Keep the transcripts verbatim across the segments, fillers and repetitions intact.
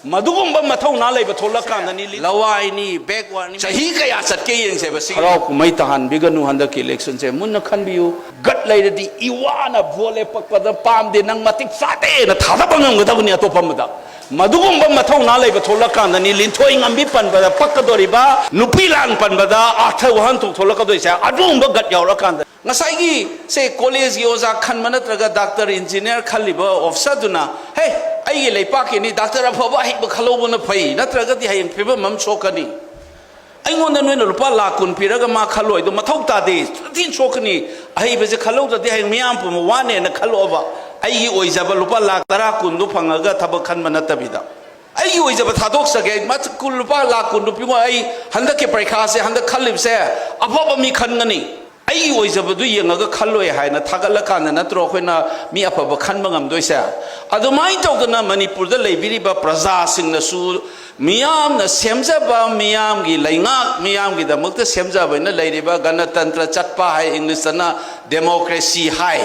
ꯃꯗꯨꯒꯨꯝꯕ ꯃꯊꯧꯅꯥ ꯂꯩꯕ ꯊꯣꯛꯂꯛꯀꯥꯟꯗꯅꯤ ꯂꯤ-, ꯂꯋꯥꯏꯅꯤ, backwardꯅꯤ꯫ ꯆꯍꯤ ꯀꯌꯥ ꯆꯠꯀꯦ ꯌꯦꯡꯁꯦꯕ ꯁꯤ꯫ ꯍꯔꯥꯎ ꯀꯨꯝꯍꯩ ꯇꯥꯍꯟꯕꯤꯒꯅꯨ ꯍꯟꯗꯛꯀꯤ electionꯁꯦ꯫ ꯃꯨꯟꯅ ꯈꯟꯕꯤꯌꯨ꯫ ꯒꯠ ꯂꯩꯔꯗꯤ ꯏꯋꯥꯅ ꯚꯣꯠ ꯂꯦꯞꯄꯛꯄꯗ ꯄꯥꯝꯗꯦ, ꯅꯪ ꯃꯇꯤꯛ ꯆꯥꯗꯦꯅ ꯊꯥꯗꯕ ꯉꯝꯒꯗꯕꯅꯤ ꯑꯇꯣꯞꯄ ꯑꯃꯗ꯫ ꯃꯗꯨꯒꯨꯝꯕ ꯃꯊꯧꯅꯥ ꯂꯩꯕ ꯊꯣꯛꯂꯛꯀꯥꯟꯗꯅꯤ ꯂꯤꯟꯊꯣꯏ ꯉꯝꯕꯤ ꯄꯟꯕꯗ ꯄꯛꯀꯗꯣꯔꯤꯕ, ꯅꯨꯄꯤ ꯂꯥꯟ ꯄꯟꯕꯗ ꯑꯥꯔꯊ ꯋꯥꯍꯟꯊꯣꯛ ꯊꯣꯛꯂꯛꯀꯗꯣꯏꯁꯦ꯫ ꯑꯗꯨꯒꯨꯝꯕ ꯒꯠ ꯌꯥꯎꯔꯀꯥꯟꯗ ꯉꯁꯥꯏꯒꯤ ꯁꯦ ꯀꯣꯂꯦꯖꯀꯤ ꯑꯣꯖꯥ ꯈꯟꯕ ꯅꯠꯇ꯭ꯔꯒ ꯗꯥꯛꯇꯔ ꯏꯟꯖꯤꯅꯤꯌꯥꯔ ꯈꯜꯂꯤꯕ ꯑꯣꯐꯤꯁꯔꯗꯨꯅ, "ꯍꯦ, ꯑꯩꯒꯤ ꯂꯩꯄꯥꯛꯀꯤꯅꯤ, ꯗꯥꯛꯇꯔ ꯑꯐꯕ ꯑꯍꯩꯕ ꯈꯜꯍꯧꯕꯅ ꯐꯩ, ꯅꯠꯇ꯭ꯔꯒꯗꯤ ꯍꯌꯦꯡ ꯐꯤꯕꯝ ꯑꯃ ꯁꯣꯛꯀꯅꯤ꯫ ꯑꯩꯉꯣꯟꯗ ꯅꯣꯏꯅ ꯂꯨꯄꯥ ꯂꯥꯛ ꯀꯨꯟ ꯄꯤꯔꯒ ꯃꯥ ꯈꯜꯂꯣꯏꯗꯣ ꯃꯊꯧ ꯇꯥꯗꯦ, ꯊꯤꯅ ꯁꯣꯛꯀꯅꯤ꯫ ꯑꯍꯩꯕꯁꯦ ꯈꯜꯍꯧꯗ꯭ꯔꯗꯤ ꯍꯌꯦꯡ ꯃꯤꯌꯥꯝ ꯄꯨꯝꯕ ꯋꯥꯅꯦꯅ ꯈꯜꯂꯣꯕ꯫ ꯑꯩꯒꯤ ꯑꯣꯏꯖꯕ ꯂꯨꯄꯥ ꯂꯥꯛ ꯇꯔꯥ ꯀꯨꯟꯗꯣ ꯐꯪꯉꯒ ꯊꯕꯛ ꯈꯟꯕ ꯅꯠꯇꯕꯤꯗ꯫ ꯑꯩꯒꯤ ꯑꯣꯏꯖꯕ ꯊꯥꯗꯣꯛꯆꯒꯦ, ꯃꯥ ꯀꯨꯟ, ꯂꯨꯄꯥ ꯂꯥꯛ ꯀꯨꯟꯗꯣ ꯄꯤꯉꯣ, ꯑꯩ ꯍꯟꯗꯛꯀꯤ ꯄꯔꯤꯈꯥꯁꯦ, ꯍꯟꯗꯛ ꯈꯜꯂꯤꯕꯁꯦ ꯑꯐꯕ ꯃꯤ ꯈꯟꯒꯅꯤ꯫ ꯑꯩꯒꯤ ꯑꯣꯏꯖꯕꯗꯨ ꯌꯦꯡꯉꯒ ꯈꯜꯂꯣꯏ" ꯍꯥꯏꯅ ꯊꯥꯒꯠꯂꯀꯥꯟꯗ ꯅꯠꯇ꯭ꯔꯣ ꯑꯩꯈꯣꯏꯅ ꯃꯤ ꯑꯐꯕ ꯈꯟꯕ ꯉꯝꯗꯣꯏꯁꯦ? ꯑꯗꯨꯃꯥꯏꯅ ꯇꯧꯗꯅ ꯃꯅꯤꯄꯨꯔꯗ ꯂꯩꯕꯤꯔꯤꯕ ꯄ꯭ꯔꯖꯥꯁꯤꯡꯅꯁꯨ ꯃꯤꯌꯥꯝꯅ ꯁꯦꯝꯖꯕ, ꯃꯤꯌꯥꯝꯒꯤ ꯂꯩꯉꯥꯛ, ꯃꯤꯌꯥꯝꯒꯤꯗꯃꯛꯇ ꯁꯦꯝꯖꯕ ꯍꯥꯏꯅ ꯂꯩꯔꯤꯕ ꯒꯅꯇꯟꯇ꯭ꯔ ꯆꯠꯄ ꯍꯥꯏ, ꯏꯪꯂꯤꯁꯇꯅ democracy ꯍꯥꯏ,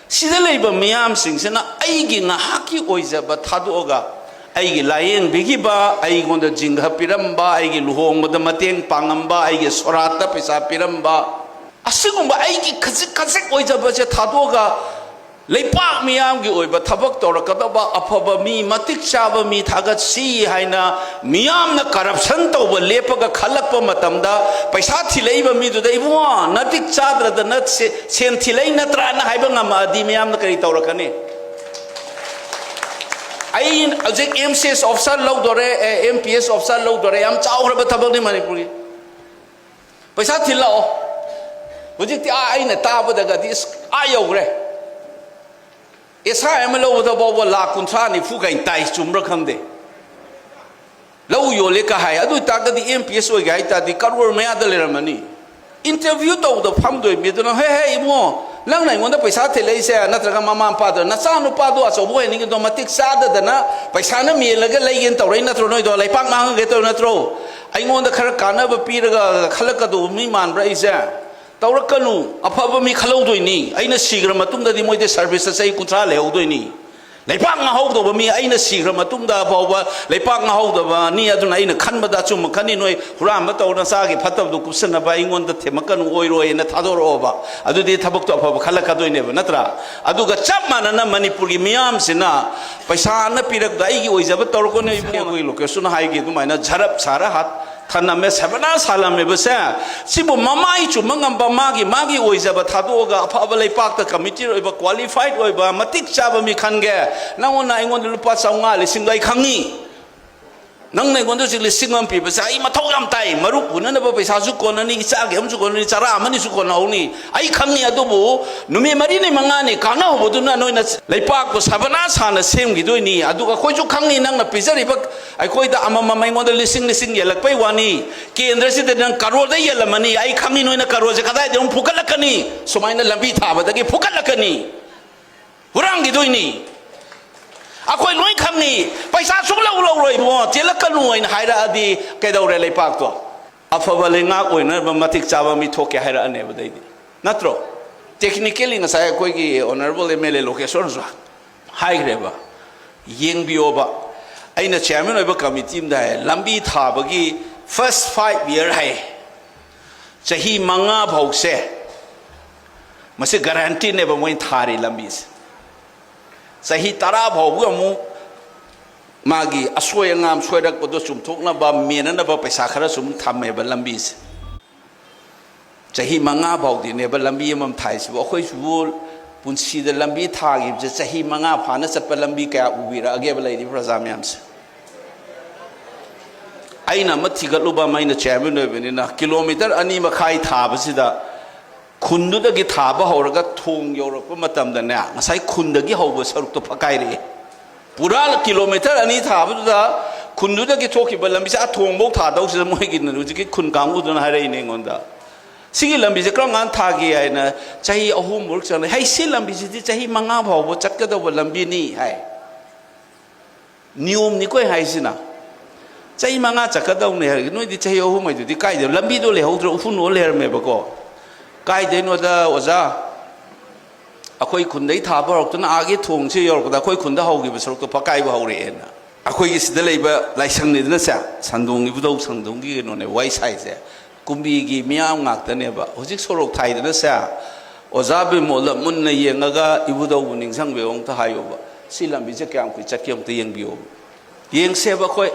ꯁꯤꯗ ꯂꯩꯕ ꯃꯤꯌꯥꯝꯁꯤꯡꯁꯤꯅ ꯑꯩꯒꯤ ꯉꯥꯏꯍꯥꯛꯀꯤ ꯑꯣꯏꯖꯕ ꯊꯥꯗꯣꯛꯑꯒ ꯑꯩꯒꯤ ꯂꯥꯌꯦꯡꯕꯤꯈꯤꯕ, ꯑꯩꯉꯣꯟꯗ ꯖꯤꯡꯒ ꯄꯤꯔꯝꯕ, ꯑꯩꯒꯤ ꯂꯨꯍꯣꯡꯕꯗ ꯃꯇꯦꯡ ꯄꯥꯡꯉꯝꯕ, ꯑꯩꯒꯤ ꯁꯣꯔꯥꯠꯇ ꯄꯩꯁꯥ ꯄꯤꯔꯝꯕ, ꯑꯁꯤꯒꯨꯝꯕ ꯑꯩꯒꯤ ꯈꯖꯤꯛ ꯈꯖꯤꯛ ꯑꯣꯏꯖꯕꯁꯦ ꯊꯥꯗꯣꯛꯑꯒ ꯂꯩꯄꯥꯛ ꯃꯤꯌꯥꯝꯒꯤ ꯑꯣꯏꯕ ꯊꯕꯛ ꯇꯧꯔꯛꯀꯗꯕ ꯑꯐꯕ ꯃꯤ, ꯃꯇꯤꯛ ꯆꯥꯕ ꯃꯤ ꯊꯥꯒꯠꯁꯤ ꯍꯥꯏꯅ ꯃꯤꯌꯥꯝꯅ corruption ꯇꯧꯕ ꯂꯦꯞꯄꯒ ꯈꯜꯂꯛꯄ ꯃꯇꯝꯗ, ꯄꯩꯁꯥ ꯊꯤꯜꯂꯛꯏꯕ ꯃꯤꯗꯨꯗ, "ꯏꯕꯨꯡꯉꯣ, ꯅꯇꯤꯛ ꯆꯥꯗ꯭ꯔꯗꯅ ꯁꯦ-, ꯁꯦꯟ ꯊꯤꯜꯂꯛꯏ ꯅꯠꯇ꯭ꯔꯥꯅ?" ꯍꯥꯏꯕ ꯉꯝꯃꯛꯑꯗꯤ ꯃꯤꯌꯥꯝꯅ ꯀꯔꯤ ꯇꯧꯔꯛꯀꯅꯤ? ꯑꯩ ꯍꯧꯖꯤꯛ M C S officer ꯂꯧꯗꯣꯔꯦ, ꯑꯦ, M P S officer ꯂꯧꯗꯣꯔꯦ, ꯌꯥꯝ ꯆꯥꯎꯈ꯭ꯔꯕ ꯊꯕꯛꯅꯤ ꯃꯅꯤꯄꯨꯔꯒꯤ꯫ ꯄꯩꯁꯥ ꯊꯤꯜꯂꯛꯑꯣ꯫ ꯍꯧꯖꯤꯛꯇꯤ ꯑꯥ ꯑꯩꯅ ꯇꯥꯕꯗꯒꯗꯤ ꯑꯁ ꯑꯥ ꯌꯧꯈ꯭ꯔꯦ꯫ S I ꯑꯃ ꯂꯧꯕꯗ ꯐꯥꯎꯕ ꯂꯥꯛ ꯀꯨꯟꯊ꯭ꯔꯥ ꯅꯤꯐꯨ ꯀꯩ ꯇꯥꯏ, ꯆꯨꯝꯕ꯭ꯔꯥ ꯈꯪꯗꯦ꯫ ꯂꯧ ꯌꯣꯜꯂꯦ ꯀ ꯍꯥꯏ꯫ ꯑꯗꯨ ꯑꯣꯏꯇꯥꯔꯒꯗꯤ M P S ꯑꯣꯏꯒꯦ ꯍꯥꯏ ꯇꯥꯔꯗꯤ ꯀꯔꯣꯔ ꯃꯌꯥꯗ ꯂꯩꯔꯝꯃꯅꯤ꯫ Interview ꯇꯧꯕꯗ ꯐꯝꯗꯣꯏ ꯃꯤꯗꯨꯅ, "ꯍꯦ, ꯍꯦ, ꯏꯕꯨꯡꯉꯣ, ꯅꯪꯅ ꯑꯩꯉꯣꯟꯗ ꯄꯩꯁꯥ ꯊꯤꯜꯂꯛꯏꯁꯦ, ꯅꯠꯇ꯭ꯔꯒ ꯃꯃꯥ ꯃꯄꯥꯗꯣ, ꯅꯆꯥ ꯅꯨꯄꯥꯗꯣ ꯑꯆꯧꯕ ꯑꯣꯏꯍꯟꯅꯤꯡꯉꯤꯗꯣ ꯃꯇꯤꯛ ꯆꯥꯗꯗꯅ ꯄꯩꯁꯥꯅ ꯃꯦꯜꯂꯒ ꯂꯩꯒꯦꯅ ꯇꯧꯔꯛꯏ ꯅꯠꯇ꯭ꯔꯣ? ꯅꯣꯏꯗꯣ ꯂꯩꯄꯥꯛ ꯃꯥꯡꯍꯟꯒꯦ ꯇꯧꯔꯤ ꯅꯠꯇ꯭ꯔꯣ? ꯑꯩꯉꯣꯟꯗ ꯈꯔ ꯀꯥꯟꯅꯕ ꯄꯤꯔꯒ ꯈꯜꯂꯛꯀꯗꯧꯕ ꯃꯤ ꯃꯥꯟꯕ꯭ꯔꯥ ꯑꯩꯁꯦ?" ꯇꯧꯔꯛꯀꯅꯨ꯫ ꯑꯐꯕ ꯃꯤ ꯈꯜꯍꯧꯗꯣꯏꯅꯤ꯫ ꯑꯩꯅ ꯁꯤꯈ꯭ꯔ ꯃꯇꯨꯡꯗꯗꯤ ꯃꯣꯏꯗꯤ serviceꯇ ꯆꯍꯤ ꯀꯨꯟꯊ꯭ꯔꯥ ꯂꯩꯍꯧꯗꯣꯏꯅꯤ꯫ ꯂꯩꯄꯥꯛ ꯉꯥꯍꯧꯗꯕ ꯃꯤ, ꯑꯩꯅ ꯁꯤꯈ꯭ꯔ ꯃꯇꯨꯡꯗ ꯐꯥꯎꯕ ꯂꯩꯄꯥꯛ ꯉꯥꯍꯧꯗꯕꯅꯤ꯫ ꯑꯗꯨꯅ ꯑꯩꯅ ꯈꯟꯕꯗ ꯑꯆꯨꯝꯕ ꯈꯟꯅꯤ꯫ ꯅꯣꯏ ꯍꯨꯔꯥꯟꯕ ꯇꯧꯔ ꯅꯆꯥꯒꯤ ꯐꯠꯇꯕꯗꯨ ꯀꯨꯞꯁꯟꯅꯕ ꯑꯩꯉꯣꯟꯗ ꯊꯦꯝꯃꯛꯀꯅꯨ, ꯑꯣꯏꯔꯣꯏꯅ ꯊꯥꯗꯣꯔꯛꯑꯣꯕ꯫ ꯑꯗꯨꯗꯤ ꯊꯕꯛꯇꯣ ꯑꯐꯕ ꯈꯜꯂꯛꯀꯗꯣꯏꯅꯦꯕ, ꯅꯠꯇ꯭ꯔꯥ? ꯑꯗꯨꯒ ꯆꯞ ꯃꯥꯟꯅꯅ ꯃꯅꯤꯄꯨꯔꯒꯤ ꯃꯤꯌꯥꯝꯁꯤꯅ ꯄꯩꯁꯥꯅ ꯄꯤꯔꯛꯄꯗ ꯑꯩꯒꯤ ꯑꯣꯏꯖꯕ ꯇꯧꯔꯛꯀꯅꯨ꯫ ꯏꯕꯨꯡꯉꯣ, ꯑꯩꯈꯣꯏ ꯂꯣꯀꯦꯁꯟꯅ ꯍꯥꯏꯒꯦ ꯑꯗꯨꯃꯥꯏꯅ ꯖꯔꯞ ꯁꯥꯔ ꯍꯥꯠ ꯊꯅꯝꯃꯦ, ꯁꯕꯅꯥ ꯁꯥꯂꯝꯃꯦꯕꯁꯦ꯫ ꯁꯤꯕꯨ ꯃꯃꯥꯏ ꯆꯨꯝꯕ ꯉꯝꯕ, ꯃꯥꯒꯤ, ꯃꯥꯒꯤ ꯑꯣꯏꯖꯕ ꯊꯥꯗꯣꯛꯑꯒ ꯑꯐꯕ ꯂꯩꯄꯥꯛꯇ ꯀꯃꯤꯇꯤ ꯑꯣꯏꯕ, ꯀ꯭ꯋꯥꯂꯤꯐꯥꯏꯠ ꯑꯣꯏꯕ, ꯃꯇꯤꯛ ꯆꯥꯕ ꯃꯤ ꯈꯟꯒꯦ꯫ ꯅꯪꯉꯣꯟꯗ ꯑꯩꯉꯣꯟꯗ ꯂꯨꯄꯥ ꯆꯥꯝꯃꯉꯥ, ꯂꯤꯁꯤꯡꯗꯣ ꯑꯩ ꯈꯪꯉꯤ꯫ ꯅꯪꯅ ꯑꯩꯉꯣꯟꯗ ꯍꯧꯖꯤꯛ ꯂꯤꯁꯤꯡ ꯑꯃ ꯄꯤꯕꯁꯦ ꯑꯩ ꯃꯊꯧ ꯌꯥꯝ ꯇꯥꯏ꯫ ꯃꯔꯨꯞ ꯍꯨꯟꯅꯅꯕ ꯄꯩꯁꯥꯁꯨ ꯀꯣꯟꯅꯅꯤ, ꯏꯆꯥꯒꯤ ꯑꯃꯁꯨ ꯀꯣꯟꯅꯅꯤ, ꯆꯔꯥ ꯑꯃꯅꯤꯁꯨ ꯀꯣꯟꯅꯍꯧꯅꯤ꯫ ꯑꯩ ꯈꯪꯉꯤ꯫ ꯑꯗꯨꯕꯨ ꯅꯨꯃꯤꯠ ꯃꯔꯤꯅꯤ ꯃꯉꯥꯅꯤ ꯀꯥꯟꯅꯍꯧꯕꯗꯨꯅ ꯅꯣꯏꯅ ꯂꯩꯄꯥꯛꯄꯨ ꯁꯕꯅꯥ ꯁꯥꯅ ꯁꯦꯝꯈꯤꯗꯣꯏꯅꯤ꯫ ꯑꯗꯨꯒ ꯑꯩꯈꯣꯏꯁꯨ ꯈꯪꯉꯤ, ꯅꯪꯅ ꯄꯤꯖꯔꯤꯕ ꯑꯩꯈꯣꯏꯗ ꯑꯃꯃꯝ ꯑꯩꯉꯣꯟꯗ ꯂꯤꯁꯤꯡ ꯂꯤꯁꯤꯡ ꯌꯦꯜꯂꯛꯄꯩ ꯋꯥꯅꯤ꯫ ꯀꯦꯟꯗ꯭ꯔꯁꯤꯗ ꯅꯪ ꯀꯔꯣꯔꯗ ꯌꯦꯜꯂꯝꯃꯅꯤ꯫ ꯑꯩ ꯈꯪꯉꯤ, ꯅꯣꯏꯅ ꯀꯔꯣꯔꯁꯦ ꯀꯗꯥꯏꯗ ꯑꯃꯨꯛ ꯐꯨꯒꯠꯂꯛꯀꯅꯤ꯫ ꯁꯨꯃꯥꯏꯅ ꯂꯝꯕꯤ ꯊꯥꯕꯗꯒꯤ ꯐꯨꯒꯠꯂꯛꯀꯅꯤ꯫ ꯍꯨꯔꯥꯟꯈꯤꯗꯣꯏꯅꯤ꯫ ꯑꯩꯈꯣꯏ ꯂꯣꯏ ꯈꯪꯉꯤ꯫ ꯄꯩꯁꯥ ꯁꯨꯡꯂꯧ ꯂꯧꯔꯣꯏ ꯏꯕꯨꯡꯉꯣ, ꯆꯦꯜꯂꯛꯀꯅꯨ ꯍꯥꯏꯅ ꯍꯥꯏꯔꯛꯑꯗꯤ ꯀꯩꯗꯧꯔꯦ? ꯂꯩꯄꯥꯛꯇꯣ ꯑꯐꯕ ꯂꯩꯉꯥꯛ ꯑꯣꯏꯅꯕ ꯃꯇꯤꯛ ꯆꯥꯕ ꯃꯤ ꯊꯣꯛꯀꯦ ꯍꯥꯏꯔꯛꯑꯅꯦꯕ ꯑꯗꯩꯗꯤ, ꯅꯠꯇ꯭ꯔꯣ? ꯇꯦꯛꯅꯤꯀꯦꯜꯂꯤ ꯉꯁꯥꯏ ꯑꯩꯈꯣꯏꯒꯤ ꯑꯣꯅꯔꯦꯕꯜ ꯑꯦꯝ ꯑꯦꯜ ꯑꯦ ꯂꯣꯀꯦꯁꯣꯔꯁꯨ ꯍꯥꯏꯈ꯭ꯔꯦꯕ꯫ ꯌꯦꯡꯕꯤꯌꯣꯕ, ꯑꯩꯅ ꯆꯤꯌꯥꯔꯃꯦꯟ ꯑꯣꯏꯕ ꯀꯃꯤꯇꯤ ꯑꯃꯗ ꯍꯥꯏ, ꯂꯝꯕꯤ ꯊꯥꯕꯒꯤ ꯐꯥꯔꯁ ꯐꯥꯏꯚ ꯏꯌꯥꯔ ꯍꯥꯏ, ꯆꯍꯤ ꯃꯉꯥ ꯐꯥꯎꯁꯦ ꯃꯁꯤ ꯒꯥꯔꯦꯟꯇꯤꯅꯦꯕ ꯃꯣꯏꯅ ꯊꯥꯔꯤ ꯂꯝꯕꯤꯁꯦ꯫ ꯆꯍꯤ ꯇꯔꯥ ꯐꯥꯎꯕꯒꯤ ꯑꯃꯨꯛ ꯃꯥꯒꯤ ꯑꯁꯣꯏ ꯑꯉꯥꯝ ꯁꯣꯏꯔꯛꯄꯗꯣ ꯆꯨꯝꯊꯣꯛꯅꯕ, ꯃꯦꯟꯅꯅꯕ ꯄꯩꯁꯥ ꯈꯔꯁꯨ ꯑꯃꯨꯛ ꯊꯝꯃꯦꯕ ꯂꯝꯕꯤꯁꯦ꯫ ꯆꯍꯤ ꯃꯉꯥ ꯐꯥꯎꯗꯤꯅꯦꯕ ꯂꯝꯕꯤ ꯑꯃꯃꯝ ꯊꯥꯏꯁꯤꯕꯨ꯫ ꯑꯩꯈꯣꯏꯁꯤꯕꯨ ꯄꯨꯟꯁꯤꯗ ꯂꯝꯕꯤ ꯊꯥꯈꯤꯕꯁꯦ ꯆꯍꯤ ꯃꯉꯥ ꯐꯥꯅ ꯆꯠꯄ ꯂꯝꯕꯤ ꯀꯌꯥ ꯎꯕꯤꯔꯛꯑꯒꯦꯕ ꯂꯩꯔꯤꯕ ꯄ꯭ꯔꯖꯥ ꯃꯌꯥꯝꯁꯦ? ꯑꯩꯅ ꯑꯃ ꯊꯤꯒꯠꯂꯨꯕ ꯑꯃ, ꯑꯩꯅ ꯆꯤꯌꯥꯔꯃꯦꯟ ꯑꯣꯏꯕꯅꯤꯅ, ꯀꯤꯂꯣꯃꯤꯇꯔ ꯑꯅꯤ ꯃꯈꯥꯏ ꯊꯥꯕꯁꯤꯗ ꯈꯨꯟꯗꯨꯗꯒꯤ ꯊꯥꯕ ꯍꯧꯔꯒ ꯊꯣꯡ ꯌꯧꯔꯛꯄ ꯃꯇꯝꯗꯅꯦ, ꯉꯁꯥꯏ ꯈꯨꯟꯗꯒꯤ ꯍꯧꯕ ꯁꯔꯨꯛꯇꯣ ꯐꯛꯀꯥꯏꯔꯛꯑꯦ꯫ ꯄꯨꯔꯥ ꯀꯤꯂꯣꯃꯤꯇꯔ ꯑꯅꯤ ꯊꯥꯕꯗꯨꯗ ꯈꯨꯟꯗꯨꯗꯒꯤ ꯊꯣꯛꯈꯤꯕ ꯂꯝꯕꯤꯁꯦ ꯑꯥ ꯊꯣꯡꯐꯧ ꯊꯥꯗꯧꯁꯤꯗ ꯃꯣꯏꯒꯤ ꯍꯧꯖꯤꯛꯀꯤ ꯈꯨꯟ ꯀꯥꯡꯕꯨꯗꯨꯅ ꯍꯥꯏꯔꯛꯏꯅꯦ ꯑꯩꯉꯣꯟꯗ, "ꯁꯤꯒꯤ ꯂꯝꯕꯤꯁꯦ ꯀꯔꯝ ꯀꯥꯟꯗ ꯊꯥꯒꯦ?" ꯍꯥꯏꯅ꯫ "ꯆꯍꯤ ꯑꯍꯨꯝꯃꯨꯛ ꯆꯪꯉꯦ"꯫ "ꯍꯩ, ꯁꯤ ꯂꯝꯕꯤꯁꯤꯗꯤ ꯆꯍꯤ ꯃꯉꯥ ꯐꯥꯎꯕ ꯆꯠꯀꯗꯧꯕ ꯂꯝꯕꯤꯅꯤ" ꯍꯥꯏ꯫ ꯅꯤꯌꯣꯝꯅꯤꯀꯣ ꯑꯩ ꯍꯥꯏꯁꯤꯅ꯫ ꯆꯍꯤ ꯃꯉꯥ ꯆꯠꯀꯗꯧꯅꯦ ꯍꯥꯏꯔꯒ ꯅꯣꯏꯗꯤ ꯆꯍꯤ ꯑꯍꯨꯝ ꯍꯥꯏꯗꯨꯗꯤ ꯀꯥꯏꯗ? ꯂꯝꯕꯤꯗꯣ ꯂꯩꯍꯧꯗ꯭ꯔꯣ? ꯎꯐꯨꯟ ꯑꯣꯜ ꯂꯩꯔꯝꯃꯦꯕꯀꯣ꯫ ꯀꯥꯏꯗꯩꯅꯣꯗ ꯑꯣꯖꯥ, ꯑꯩꯈꯣꯏ ꯈꯨꯟꯗꯩ ꯊꯥꯕ ꯍꯧꯔꯛꯇꯨꯅ ꯑꯥꯒꯤ ꯊꯣꯡꯁꯦ ꯌꯧꯔꯛꯄꯗ ꯑꯩꯈꯣꯏ ꯈꯨꯟꯗ ꯍꯧꯈꯤꯕ ꯁꯔꯨꯛꯇꯣ ꯐꯛꯀꯥꯏꯕ ꯍꯧꯔꯛꯑꯦꯅ꯫ ꯑꯩꯈꯣꯏꯒꯤ ꯁꯤꯗ ꯂꯩꯕ ꯂꯥꯏꯁꯪꯅꯤꯗꯅꯁꯦ, ꯁꯟꯗꯣꯡ ꯏꯕꯨꯙꯧ ꯁꯪꯗꯣꯡꯒꯤ ꯀꯩꯅꯣꯅꯦ ꯋꯥꯔꯤ ꯁꯥꯏꯁꯦ꯫ ꯀꯨꯝꯕꯤꯒꯤ ꯃꯤꯌꯥꯝ ꯉꯥꯛꯇꯅꯦꯕ꯫ ꯍꯧꯖꯤꯛ ꯁꯣꯔꯣꯛ ꯊꯥꯏꯗꯅꯁꯦ, ꯑꯣꯖꯥ ꯕꯤꯃꯣꯜꯗ ꯃꯨꯟꯅ ꯌꯦꯡꯉꯒ ꯏꯕꯨꯙꯧꯕꯨ ꯅꯤꯡꯁꯤꯡꯕꯤꯌꯣ ꯑꯝꯇ ꯍꯥꯏꯌꯣꯕ꯫ ꯁꯤ ꯂꯝꯕꯤꯁꯦ ꯀꯌꯥꯝ ꯀꯨꯏ ꯆꯠꯀꯦ ꯑꯝꯇ ꯌꯦꯡꯕꯤꯌꯣꯕ꯫ ꯌꯦꯡꯁꯦꯕ ꯑꯩꯈꯣꯏ꯫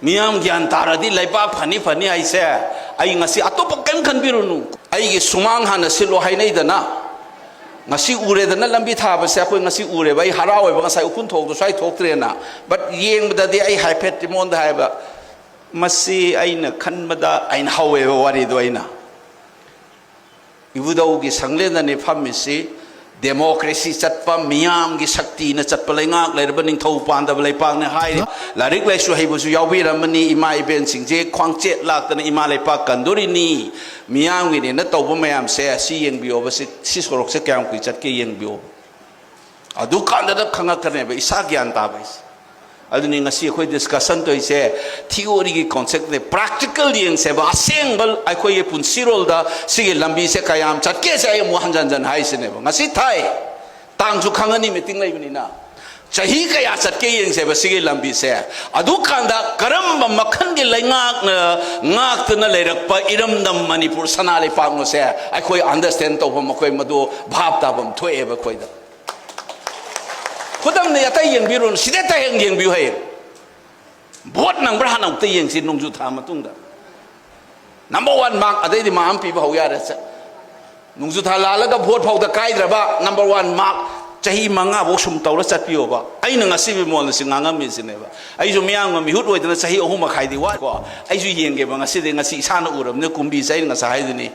ꯃꯤꯌꯥꯝ ꯒ꯭ꯌꯥꯟ ꯇꯥꯔꯗꯤ ꯂꯩꯕꯥꯛ ꯐꯅꯤ ꯐꯅꯤ ꯍꯥꯏꯁꯦ꯫ ꯑꯩ ꯉꯁꯤ ꯑꯇꯣꯞꯄ ꯀꯔꯤꯝ ꯈꯟꯕꯤꯔꯨꯅꯨ꯫ ꯑꯩꯒꯤ ꯁꯨꯃꯥꯡ ꯍꯥꯟꯅ ꯁꯤꯠꯂꯣ ꯍꯥꯏꯅꯩꯗꯅ꯫ ꯉꯁꯤ ꯎꯔꯦꯗꯅ ꯂꯝꯕꯤ ꯊꯥꯕꯁꯦ, ꯑꯩꯈꯣꯏ ꯉꯁꯤ ꯎꯔꯦꯕ꯫ ꯑꯩ ꯍꯔꯥꯎꯋꯦꯕ, ꯉꯁꯥꯏ ꯎꯐꯨꯟ ꯊꯣꯛꯇ ꯁ꯭ꯋꯥꯏ ꯊꯣꯛꯇ꯭ꯔꯦꯅ꯫ But ꯌꯦꯡꯕꯗꯗꯤ ꯑꯩ ꯍꯥꯏꯐꯦꯠ ꯏꯃꯣꯟꯗ ꯍꯥꯏꯕ, ꯃꯁꯤ ꯑꯩꯅ ꯈꯟꯕꯗ ꯑꯩꯅ ꯍꯧꯋꯦꯕ ꯋꯥꯔꯤꯗꯣ ꯑꯩꯅ꯫ ꯏꯕꯨꯙꯧꯒꯤ ꯁꯪꯂꯦꯟꯗꯅꯤ ꯐꯝꯃꯤꯁꯤ꯫ ꯗꯦꯃꯣꯀ꯭ꯔꯦꯁꯤ ꯆꯠꯄ, ꯃꯤꯌꯥꯝꯒꯤ ꯁꯛꯇꯤꯅ ꯆꯠꯄ ꯂꯩꯉꯥꯛ ꯂꯩꯔꯕ ꯅꯤꯡꯊꯧ ꯄꯥꯟꯗꯕ ꯂꯩꯄꯥꯛꯅꯤ ꯍꯥꯏꯔꯤ꯫ ꯂꯥꯏꯔꯤꯛ ꯂꯥꯏꯁꯨ ꯍꯩꯕꯁꯨ ꯌꯥꯎꯕꯤꯔꯝꯃꯅꯤ꯫ ꯏꯃꯥ ꯏꯕꯦꯟꯁꯤꯡꯁꯦ ꯈ꯭ꯋꯥꯡꯆꯦꯠ ꯂꯥꯛꯇꯅ ꯏꯃꯥ ꯂꯩꯄꯥꯛ ꯀꯟꯗꯣꯔꯤꯅꯤ꯫ ꯃꯤꯌꯥꯝꯒꯤꯅꯦꯅ ꯇꯧꯕ ꯃꯌꯥꯝꯁꯦ ꯁꯤ ꯌꯦꯡꯕꯤꯌꯣꯕ꯫ ꯁꯤ, ꯁꯤ ꯁꯣꯔꯣꯛꯁꯦ ꯀꯌꯥꯝ ꯀꯨꯏ ꯆꯠꯀꯦ ꯌꯦꯡꯕꯤꯌꯣꯕ꯫ ꯑꯗꯨꯀꯥꯟꯗꯗ ꯈꯪꯉꯛꯀꯅꯦꯕ ꯏꯁꯥ ꯒ꯭ꯌꯥꯟ ꯇꯥꯕ ꯍꯥꯏꯁꯦ꯫ ꯑꯗꯨꯅꯤ ꯉꯁꯤ ꯑꯩꯈꯣꯏ ꯗꯤꯁꯀꯁꯟ ꯇꯧꯔꯤꯁꯦ꯫ ꯊꯤꯑꯣꯔꯤꯒꯤ ꯀꯣꯟꯁꯦꯞꯇꯅꯦ, ꯄ꯭ꯔꯥꯛꯇꯤꯀꯦꯜ ꯌꯦꯡꯁꯦꯕ꯫ ꯑꯁꯦꯡꯕ ꯑꯩꯈꯣꯏꯒꯤ ꯄꯨꯟꯁꯤꯔꯣꯜꯗ ꯁꯤꯒꯤ ꯂꯝꯕꯤꯁꯦ ꯀꯌꯥꯝ ꯆꯠꯀꯦꯁꯦ ꯑꯩ ꯑꯃꯨꯛ ꯍꯟꯖꯟ ꯍꯟꯖꯟ ꯍꯥꯏꯁꯤꯅꯦꯕ꯫ ꯉꯁꯤ ꯊꯥꯏ, ꯇꯥꯡꯁꯨ ꯈꯪꯉꯅꯤ, ꯃꯤꯇꯤꯡ ꯂꯩꯕꯅꯤꯅ꯫ ꯆꯍꯤ ꯀꯌꯥ ꯆꯠꯀꯦ ꯌꯦꯡꯁꯦꯕ ꯁꯤꯒꯤ ꯂꯝꯕꯤꯁꯦ꯫ ꯑꯗꯨꯀꯥꯟꯗ ꯀꯔꯝꯕ ꯃꯈꯜꯒꯤ ꯂꯩꯉꯥꯛꯅ ꯉꯥꯛꯇꯨꯅ ꯂꯩꯔꯛꯄ ꯏꯔꯝꯗꯝ ꯃꯅꯤꯄꯨꯔ ꯁꯅꯥ ꯂꯩꯄꯥꯛꯅꯣꯁꯦ ꯑꯩꯈꯣꯏ ꯑꯟꯗꯔꯁꯇꯦꯟ ꯇꯧꯐꯝ, ꯑꯩꯈꯣꯏ ꯃꯗꯨ ꯚꯥꯞ ꯇꯥꯐꯝ ꯊꯣꯛꯑꯦꯕ ꯑꯩꯈꯣꯏꯗ꯫ ꯈꯨꯗꯝꯅꯤ, ꯑꯇꯩ ꯌꯦꯡꯕꯤꯔꯨꯅꯨ, ꯁꯤꯗ ꯑꯇꯩ ꯍꯦꯛ ꯌꯦꯡꯕꯤꯌꯨ ꯍꯌꯦꯡ꯫ ꯚꯣꯠ ꯅꯪꯕ꯭ꯔꯥ ꯍꯥꯟꯅ ꯑꯃꯨꯛꯇ ꯌꯦꯡꯁꯤ ꯅꯣꯡꯖꯨ ꯊꯥ ꯃꯇꯨꯡꯗ꯫ ꯅꯝꯕꯔ ꯋꯥꯟ ꯃꯥꯔꯛ, ꯑꯗꯩꯗꯤ ꯃꯥꯔꯛ ꯑꯃ ꯄꯤꯕ ꯍꯧ ꯌꯥꯔꯦ꯫ ꯆꯠ-, ꯅꯣꯡꯖꯨ ꯊꯥ ꯂꯥꯜꯂꯒ ꯚꯣꯠ ꯐꯥꯎꯗ ꯀꯥꯏꯗ꯭ꯔꯕ ꯅꯝꯕꯔ ꯋꯥꯟ ꯃꯥꯔꯛ ꯆꯍꯤ ꯃꯉꯥꯐꯧ ꯁꯨꯝ ꯇꯧꯔ ꯆꯠꯄꯤꯌꯣꯕ꯫ ꯑꯩꯅ ꯉꯁꯤ ꯕꯤꯃꯣꯜꯅ ꯁꯤ ꯉꯥꯡꯉꯝꯃꯤꯁꯤꯅꯦꯕ꯫ ꯑꯩꯁꯨ ꯃꯤꯌꯥꯝꯒ ꯃꯤꯍꯨꯠ ꯑꯣꯏꯗꯅ ꯆꯍꯤ ꯑꯍꯨꯝ ꯃꯈꯥꯏꯗꯤ ꯋꯥꯠꯂꯤꯀꯣ꯫ ꯑꯩꯁꯨ ꯌꯦꯡꯒꯦꯕ ꯉꯁꯤꯗꯤ, ꯉꯁꯤ ꯏꯁꯥꯅ ꯎꯔꯕꯅꯤꯅ ꯀꯨꯝꯕꯤꯁꯦ ꯑꯩꯅ ꯉꯁꯥꯏ ꯍꯥꯏꯗꯨꯅꯤ꯫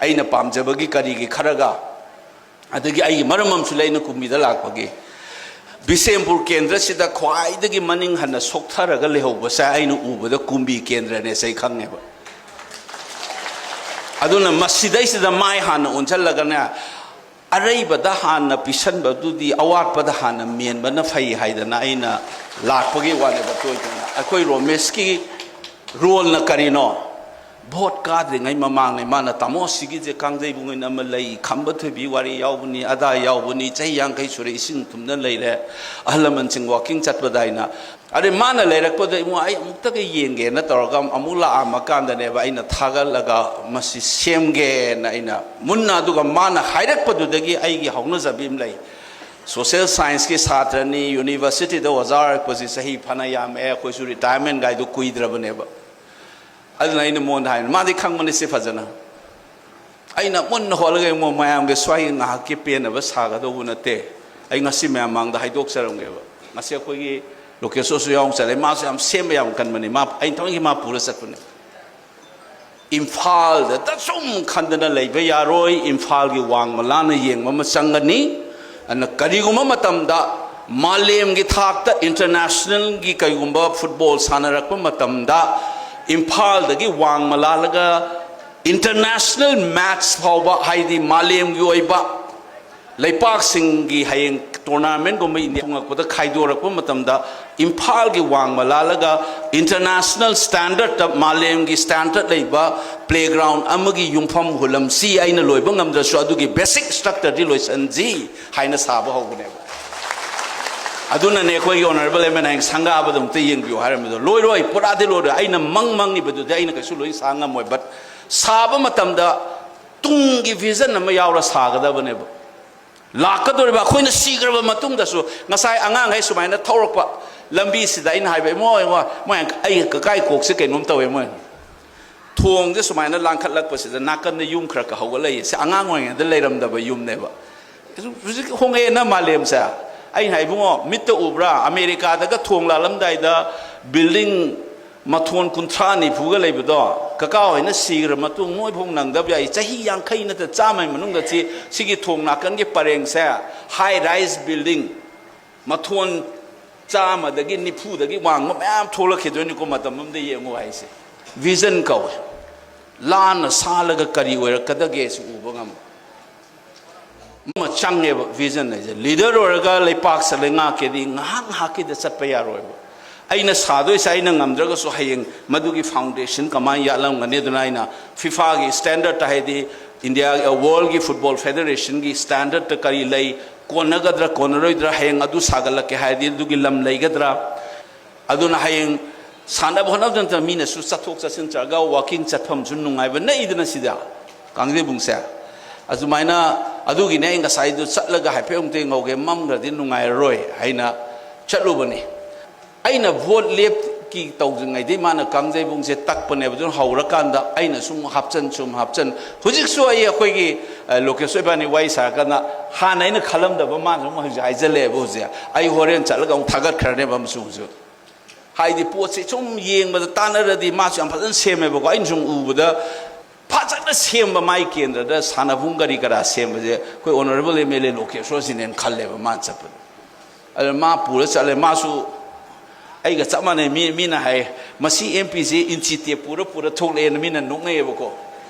ꯑꯩꯅ ꯄꯥꯝꯖꯕꯒꯤ ꯀꯔꯤꯒꯤ ꯈꯔꯒ ꯑꯗꯒꯤ ꯑꯩꯒꯤ ꯃꯔꯝ ꯑꯃꯁꯨ ꯂꯩ ꯑꯩꯅ ꯀꯨꯝꯕꯤꯗ ꯂꯥꯛꯄꯒꯤ꯫ ꯕꯤꯁꯦꯝꯄꯨꯔ ꯀꯦꯟꯗ꯭ꯔꯁꯤꯗ ꯈ꯭ꯋꯥꯏꯗꯒꯤ ꯃꯅꯤꯡ ꯍꯟꯅ ꯁꯣꯛꯊꯔꯒ ꯂꯩꯍꯧꯕꯁꯦ ꯑꯩꯅ ꯎꯕꯗ ꯀꯨꯝꯕꯤ ꯀꯦꯟꯗ꯭ꯔꯅꯦꯁꯦ ꯑꯩ ꯈꯪꯉꯦꯕ꯫ ꯑꯗꯨꯅ ꯃꯁꯤꯗꯩꯁꯤꯗ ꯃꯥꯏ ꯍꯥꯟꯅ ꯑꯣꯟꯁꯤꯜꯂꯒꯅꯦ, ꯑꯔꯩꯕꯗ ꯍꯥꯟꯅ ꯄꯤꯁꯟꯕꯗꯨꯗꯤ ꯑꯋꯥꯠꯄꯗ ꯍꯥꯟꯅ ꯃꯦꯟꯕꯅ ꯐꯩ ꯍꯥꯏꯗꯅ ꯑꯩꯅ ꯂꯥꯛꯄꯒꯤ ꯋꯥꯅꯦꯕ꯫ ꯇꯣꯏ ꯇꯣꯏꯅ ꯑꯩꯈꯣꯏ ꯔꯣꯃꯦꯁꯀꯤ ꯔꯣꯜꯅ ꯀꯔꯤꯅꯣ? ꯚꯣꯠ ꯀꯥꯗ꯭ꯔꯤꯉꯩ ꯃꯃꯥꯡꯅꯦ ꯃꯥꯅ, "ꯇꯥꯃꯣ, ꯁꯤꯒꯤꯁꯦ ꯀꯥꯡꯖꯩꯕꯨꯡ ꯑꯣꯏꯅ ꯑꯃ ꯂꯩ, ꯈꯝꯕ ꯊꯣꯏꯕꯤ ꯋꯥꯔꯤ ꯌꯥꯎꯕꯅꯤ, ꯑꯗꯥ ꯌꯥꯎꯕꯅꯤ, ꯆꯍꯤ ꯌꯥꯡꯈꯩ ꯁꯨꯔꯦ, ꯏꯁꯤꯡ ꯊꯨꯝꯅ ꯂꯩꯔꯦ, ꯑꯍꯜ ꯂꯃꯟꯁꯤꯡ ꯋꯥꯀꯤꯡ ꯆꯠꯄꯗ" ꯍꯥꯏꯅ꯫ ꯑꯗꯩ ꯃꯥꯅ ꯂꯩꯔꯛꯄꯗ, "ꯏꯕꯨꯡꯉꯣ, ꯑꯩ ꯑꯃꯨꯛꯇꯒ ꯌꯦꯡꯒꯦꯅ" ꯇꯧꯔꯒ ꯑꯃꯨꯛ ꯂꯥꯛꯑꯝꯃꯀꯥꯟꯗꯅꯦꯕ ꯑꯩꯅ ꯊꯥꯒꯠꯂꯒ ꯃꯁꯤ ꯁꯦꯝꯒꯦꯅ ꯑꯩꯅ ꯃꯨꯟꯅ, ꯑꯗꯨꯒ ꯃꯥꯅ ꯍꯥꯏꯔꯛꯄꯗꯨꯗꯒꯤ ꯑꯩꯒꯤ ꯍꯧꯅꯖꯕꯤ ꯑꯃ ꯂꯩ꯫ ꯁꯣꯁꯦꯜ ꯁꯥꯏꯟꯁꯀꯤ ꯁꯥꯇ꯭ꯔꯅꯤ, ꯌꯨꯅꯤꯚꯔꯁꯤꯇꯤꯗ ꯑꯣꯖꯥ ꯑꯣꯏꯔꯛꯄꯁꯤ ꯆꯍꯤ ꯐꯅ ꯌꯥꯝꯃꯛꯑꯦ, ꯑꯩꯈꯣꯏꯁꯨ ꯔꯤꯇꯥꯌꯔꯃꯦꯟꯒꯥꯏꯗꯨ ꯀꯨꯏꯗ꯭ꯔꯕꯅꯦꯕ꯫ ꯑꯗꯨꯅ ꯑꯩꯅ ꯃꯉꯣꯟꯗ ꯍꯥꯏꯕꯅꯤ, ꯃꯥꯗꯤ ꯈꯪꯕꯅꯤ ꯁꯤ ꯐꯖꯅ꯫ ꯑꯩꯅ ꯃꯨꯟꯅ ꯍꯣꯠꯂꯒ ꯌꯦꯡꯉꯣ, ꯃꯌꯥꯝꯒꯤ ꯁ꯭ꯋꯥꯏꯒꯤ ꯉꯥꯏꯍꯥꯛꯀꯤ ꯄꯦꯟꯅꯕ ꯁꯥꯒꯗꯧꯕ ꯅꯠꯇꯦ꯫ ꯑꯩ ꯉꯁꯤ ꯃꯌꯥꯝ ꯃꯥꯡꯗ ꯍꯥꯏꯗꯣꯛꯆꯔꯝꯒꯦꯕ꯫ ꯉꯁꯤ ꯑꯩꯈꯣꯏꯒꯤ ꯂꯣꯀꯦꯁꯣꯔꯁꯨ ꯌꯥꯎꯅ ꯆꯠꯂꯦ, ꯃꯥꯁꯨ ꯌꯥꯝ ꯁꯦꯝꯕ ꯌꯥꯝ ꯀꯟꯕꯅꯤ, ꯃꯥ, ꯑꯩꯅ ꯊꯑꯣꯏꯒꯤ ꯃꯥ ꯄꯨꯔ ꯆꯠꯄꯅꯦ꯫ ꯏꯝꯐꯥꯜꯗ ꯁꯨꯝ ꯈꯟꯗꯅ ꯂꯩꯕ ꯌꯥꯔꯣꯏ, ꯏꯝꯐꯥꯜꯒꯤ ꯋꯥꯡꯃꯂꯥꯅ ꯌꯦꯡꯕ ꯑꯃ ꯆꯪꯒꯅꯤ꯫ ꯑꯗꯨꯅ ꯀꯔꯤꯒꯨꯝꯕ ꯃꯇꯝꯗ ꯃꯥꯂꯦꯝꯒꯤ ꯊꯥꯛꯇ ꯏꯟꯇꯔꯅꯦꯁꯅꯦꯜꯒꯤ ꯀꯔꯤꯒꯨꯝꯕ ꯐꯨꯠꯕꯣꯜ ꯁꯥꯟꯅꯔꯛꯄ ꯃꯇꯝꯗ ꯏꯝꯐꯥꯜꯗꯒꯤ ꯋꯥꯡꯃꯂꯥꯜꯂꯒ ꯏꯟꯇꯔꯅꯦꯁꯅꯦꯜ ꯃꯦꯠꯆ ꯐꯥꯎꯕ, ꯍꯥꯏꯗꯤ ꯃꯥꯂꯦꯝꯒꯤ ꯑꯣꯏꯕ ꯂꯩꯄꯥꯛꯁꯤꯡꯒꯤ ꯍꯌꯦꯡ ꯇꯣꯔꯅꯥꯃꯦꯟꯒꯨꯝꯕ ꯏꯟꯗꯤꯌꯥ ꯊꯨꯡꯉꯛꯄꯗ ꯈꯥꯏꯗꯣꯔꯛꯄ ꯃꯇꯝꯗ ꯏꯝꯐꯥꯜꯒꯤ ꯋꯥꯡꯃ ꯂꯥꯜꯂꯒ ꯏꯟꯇꯔꯅꯦꯁꯅꯦꯜ ꯁ꯭ꯇꯦꯟꯗꯔꯠꯇ, ꯃꯥꯂꯦꯝꯒꯤ ꯁ꯭ꯇꯦꯟꯗꯔꯠ ꯂꯩꯕ ꯄ꯭ꯂꯦꯒ꯭ꯔꯥꯎꯟ ꯑꯃꯒꯤ ꯌꯨꯝꯐꯝ ꯍꯨꯜꯂꯝꯁꯤ꯫ ꯑꯩꯅ ꯂꯣꯏꯕ ꯉꯝꯗ꯭ꯔꯁꯨ ꯑꯗꯨꯒꯤ ꯕꯦꯁꯤꯛ ꯁ꯭ꯇ꯭ꯔꯛꯆꯔꯗꯤ ꯂꯣꯏꯁꯟꯁꯤ ꯍꯥꯏꯅ ꯁꯥꯕ ꯍꯧꯕꯅꯦꯕ꯫ ꯑꯗꯨꯅꯅꯦ ꯑꯩꯈꯣꯏꯒꯤ ꯑꯣꯅꯔꯦꯕꯜ ꯑꯦꯝ ꯑꯦꯜ ꯍꯌꯦꯡ ꯁꯪꯒꯥꯕꯗ ꯑꯃꯨꯛꯇ ꯌꯦꯡꯕꯤꯌꯨ ꯍꯥꯏꯔꯝꯕꯗꯣ꯫ ꯂꯣꯏꯔꯣꯏ, ꯄꯨꯔꯥꯗꯤ ꯂꯣꯏꯔꯣꯏ꯫ ꯑꯩꯅ ꯃꯪ ꯃꯪꯉꯤꯕꯗꯨꯗꯤ ꯑꯩꯅ ꯀꯩꯁꯨ ꯂꯣꯏ ꯁꯥ ꯉꯝꯃꯣꯏ, ꯕꯠ ꯁꯥꯕ ꯃꯇꯝꯗ ꯇꯨꯡꯒꯤ ꯚꯤꯖꯟ ꯑꯃ ꯌꯥꯎꯔ ꯁꯥꯒꯗꯕꯅꯦꯕ꯫ ꯂꯥꯛꯀꯗꯧꯔꯤꯕ ꯑꯩꯈꯣꯏꯅ ꯁꯤꯈ꯭ꯔꯕ ꯃꯇꯨꯡꯗꯁꯨ, ꯉꯁꯥꯏ ꯑꯉꯥꯡꯈꯩ ꯁꯨꯃꯥꯏꯅ ꯊꯧꯔꯛꯄ ꯂꯝꯕꯤꯁꯤꯗ ꯑꯩꯅ ꯍꯥꯏꯕ, "ꯏꯃꯣ, ꯏꯃꯣ, ꯃꯣꯏ ꯑꯩ ꯀꯀꯥꯏ ꯀꯣꯛꯁꯦ ꯀꯩꯅꯣꯝ ꯇꯧꯋꯦ, ꯃꯣꯏ ꯊꯣꯡꯁꯦ ꯁꯨꯃꯥꯏꯅ ꯂꯥꯡꯈꯠꯂꯛꯄꯁꯤꯗ ꯅꯥꯀꯟꯗ ꯌꯨꯝ ꯈꯔ ꯈ ꯍꯧꯒꯠꯂꯛꯏ"꯫ ꯁꯤ ꯑꯉꯥꯡ ꯑꯣꯏꯔꯤꯉꯩꯗ ꯂꯩꯔꯝꯗꯕ ꯌꯨꯝꯅꯦꯕ꯫ ꯍꯧꯖꯤꯛ ꯍꯣꯡꯉꯛꯑꯦꯅ ꯃꯥꯂꯦꯝꯁꯦ꯫ ꯑꯩꯅ ꯍꯥꯏ, "ꯏꯕꯨꯡꯉꯣ, ꯃꯤꯠꯇ ꯎꯕ꯭ꯔꯥ? ꯑꯃꯦꯔꯤꯀꯥꯗꯒ ꯊꯣꯡ ꯂꯥꯜꯂꯝꯗꯥꯏꯗ ꯕꯤꯜꯗꯤꯡ ꯃꯊꯣꯟ ꯀꯨꯟꯊ꯭ꯔꯥ ꯅꯤꯐꯨꯒ ꯂꯩꯕꯗꯣ, ꯀꯀꯥ ꯍꯣꯏꯅ ꯁꯤꯈ꯭ꯔ ꯃꯇꯨꯡ ꯅꯣꯏꯐꯧ ꯅꯪꯗꯕ ꯌꯥꯏ, ꯆꯍꯤ ꯌꯥꯡꯈꯩ ꯅꯠꯇ꯭ꯔ ꯆꯥꯝꯃꯒꯤ ꯃꯅꯨꯡꯗ ꯁꯤ, ꯁꯤꯒꯤ ꯊꯣꯡ ꯅꯥꯀꯟꯒꯤ ꯄꯔꯦꯡꯁꯦ ꯍꯥꯏ ꯔꯥꯏꯁ ꯕꯤꯜꯗꯤꯡ ꯃꯊꯣꯟ ꯆꯥꯝꯃꯗꯒꯤ ꯅꯤꯐꯨꯗꯒꯤ ꯋꯥꯡꯕ ꯃꯌꯥꯝ ꯊꯣꯛꯂꯛꯈꯤꯗꯣꯏꯅꯤꯀꯣ, ꯃꯇꯝ ꯑꯃꯗ ꯌꯦꯡꯉꯨ" ꯍꯥꯏꯁꯦ꯫ ꯚꯤꯖꯟ ꯀꯧꯋꯦ꯫ ꯂꯥꯟꯅ ꯁꯥꯜꯂꯒ ꯀꯔꯤ ꯑꯣꯏꯔꯛꯀꯗꯒꯦ ꯁꯤ ꯎꯕ ꯉꯝꯕ꯫ ꯑꯃ ꯆꯪꯉꯦꯕ ꯚꯤꯖꯟ ꯍꯥꯏꯁꯦ꯫ ꯂꯤꯗꯔ ꯑꯣꯏꯔꯒ ꯂꯩꯄꯥꯛꯁꯦ ꯂꯩꯉꯥꯛꯀꯦꯗꯤ ꯉꯥꯏꯍꯥꯛ ꯉꯥꯏꯍꯥꯛꯀꯤꯗ ꯆꯠꯄ ꯌꯥꯔꯣꯏꯕ꯫ ꯑꯩꯅ ꯁꯥꯗꯣꯏꯁꯦ ꯑꯩꯅ ꯉꯝꯗ꯭ꯔꯒꯁꯨ ꯍꯌꯦꯡ ꯃꯗꯨꯒꯤ foundation ꯀꯃꯥꯏꯅ ꯌꯥꯠꯂꯝꯒꯅꯤ? ꯑꯗꯨꯅ ꯑꯩꯅ ꯐꯤꯐꯥꯒꯤ standard, ꯍꯥꯏꯗꯤ ꯏꯟꯗꯤꯌꯥ, worldꯒꯤ football federationꯒꯤ standardꯇ ꯀꯔꯤ ꯂꯩ, ꯀꯣꯟꯅꯒꯗ꯭ꯔꯥ ꯀꯣꯟꯅꯔꯣꯏꯗ꯭ꯔꯥ, ꯍꯌꯦꯡ ꯑꯗꯨ ꯁꯥꯒꯠꯂꯛꯀꯦ ꯍꯥꯏꯔꯗꯤ ꯑꯗꯨꯒꯤ ꯂꯝ ꯂꯩꯒꯗ꯭ꯔꯥ? ꯑꯗꯨꯅ ꯍꯌꯦꯡ ꯁꯥꯟꯅꯕ ꯍꯣꯠꯅꯕꯗ ꯅꯠꯇꯅ ꯃꯤꯅꯁꯨ ꯆꯠꯊꯣꯛ ꯆꯠꯁꯤꯟ ꯇꯧꯔꯒ walking ꯆꯠꯐꯝꯁꯨ ꯅꯨꯡꯉꯥꯏꯕ ꯅꯛꯏꯗꯅ ꯁꯤꯗ ꯀꯥꯡꯖꯩꯕꯨꯡꯁꯦ꯫ ꯑꯗꯨꯃꯥꯏꯅ, ꯑꯗꯨꯒꯤꯅꯦ ꯑꯩ ꯉꯁꯥꯏꯗꯨ ꯆꯠꯂꯒ ꯍꯥꯏꯐꯦꯠ ꯑꯃꯨꯛꯇ ꯌꯦꯡꯍꯧꯒꯦ, ꯃꯝꯈ꯭ꯔꯗꯤ ꯅꯨꯡꯉꯥꯏꯔꯔꯣꯏ ꯍꯥꯏꯅ ꯆꯠꯂꯨꯕꯅꯤ꯫ ꯑꯩꯅ ꯚꯣꯠ ꯂꯦꯞꯀꯤ ꯇꯧꯗ꯭ꯔꯤꯉꯩꯗꯩ ꯃꯥꯅ ꯀꯥꯡꯖꯩꯕꯨꯡꯁꯦ ꯇꯛꯄꯅꯦꯕ꯫ ꯑꯗꯨꯅ ꯍꯧꯔꯀꯥꯟꯗ ꯑꯩꯅ ꯁꯨꯝ ꯍꯥꯞꯆꯟ, ꯁꯨꯝ ꯍꯥꯞꯆꯟ꯫ ꯍꯧꯖꯤꯛꯁꯨ ꯑꯩ, ꯑꯩꯈꯣꯏꯒꯤ, ꯑ, ꯂꯣꯀꯦꯁ ꯏꯕꯥꯅꯤ ꯋꯥꯔꯤ ꯁꯥꯔꯀꯥꯟꯗ ꯍꯥꯟꯅ ꯑꯩꯅ ꯈꯜꯂꯝꯗꯕ ꯃꯥꯅ ꯁꯨꯝ ꯍꯧꯖꯤꯛ ꯍꯥꯏꯖꯜꯂꯛꯑꯦꯕ꯫ ꯍꯧꯖꯤꯛ ꯑꯩ ꯍꯣꯔꯦꯟ ꯆꯠꯂꯒ ꯑꯃꯨꯛ ꯊꯥꯒꯠꯈ꯭ꯔꯅꯦꯕ ꯑꯃꯁꯨ ꯍꯧꯖꯤꯛ꯫ ꯍꯥꯏꯗꯤ ꯄꯣꯠꯁꯦ ꯁꯨꯝ ꯌꯦꯡꯕꯗ, ꯇꯥꯟꯅꯔꯗꯤ ꯃꯥꯁꯨ ꯌꯥꯝ ꯐꯖꯅ ꯁꯦꯝꯃꯦꯕꯀꯣ꯫ ꯑꯩꯅ ꯁꯨꯝ ꯎꯕꯗ ꯐꯖꯅ ꯁꯦꯝꯕ, ꯃꯥꯏ ꯀꯦꯟꯗ꯭ꯔꯗ ꯁꯥꯟꯅꯕꯨꯡ ꯀꯔꯤ ꯀꯔꯥ ꯁꯦꯝꯕꯁꯦ ꯑꯩꯈꯣꯏ honourable MLA ꯂꯣꯀꯦꯁꯣꯔꯁꯤꯅꯦꯅ ꯈꯜꯂꯦꯕ ꯃꯥꯅ ꯆꯠꯄꯗ꯫ ꯑꯗꯨ ꯃꯥ ꯄꯨꯔ ꯆꯠꯂꯦ꯫ ꯃꯥꯁꯨ ꯑꯩꯒ ꯆꯞ ꯃꯥꯟꯅꯩ꯫ ꯃꯤ, ꯃꯤꯅ ꯍꯥꯏ, "ꯃꯁꯤ MPꯁꯤ ꯏꯟꯆꯤ ꯇꯦꯞ ꯄꯨꯔ ꯄꯨꯔ ꯊꯣꯛꯂꯛꯑꯦꯅ" ꯃꯤꯅ ꯅꯣꯛꯅꯩꯌꯦꯕꯀꯣ꯫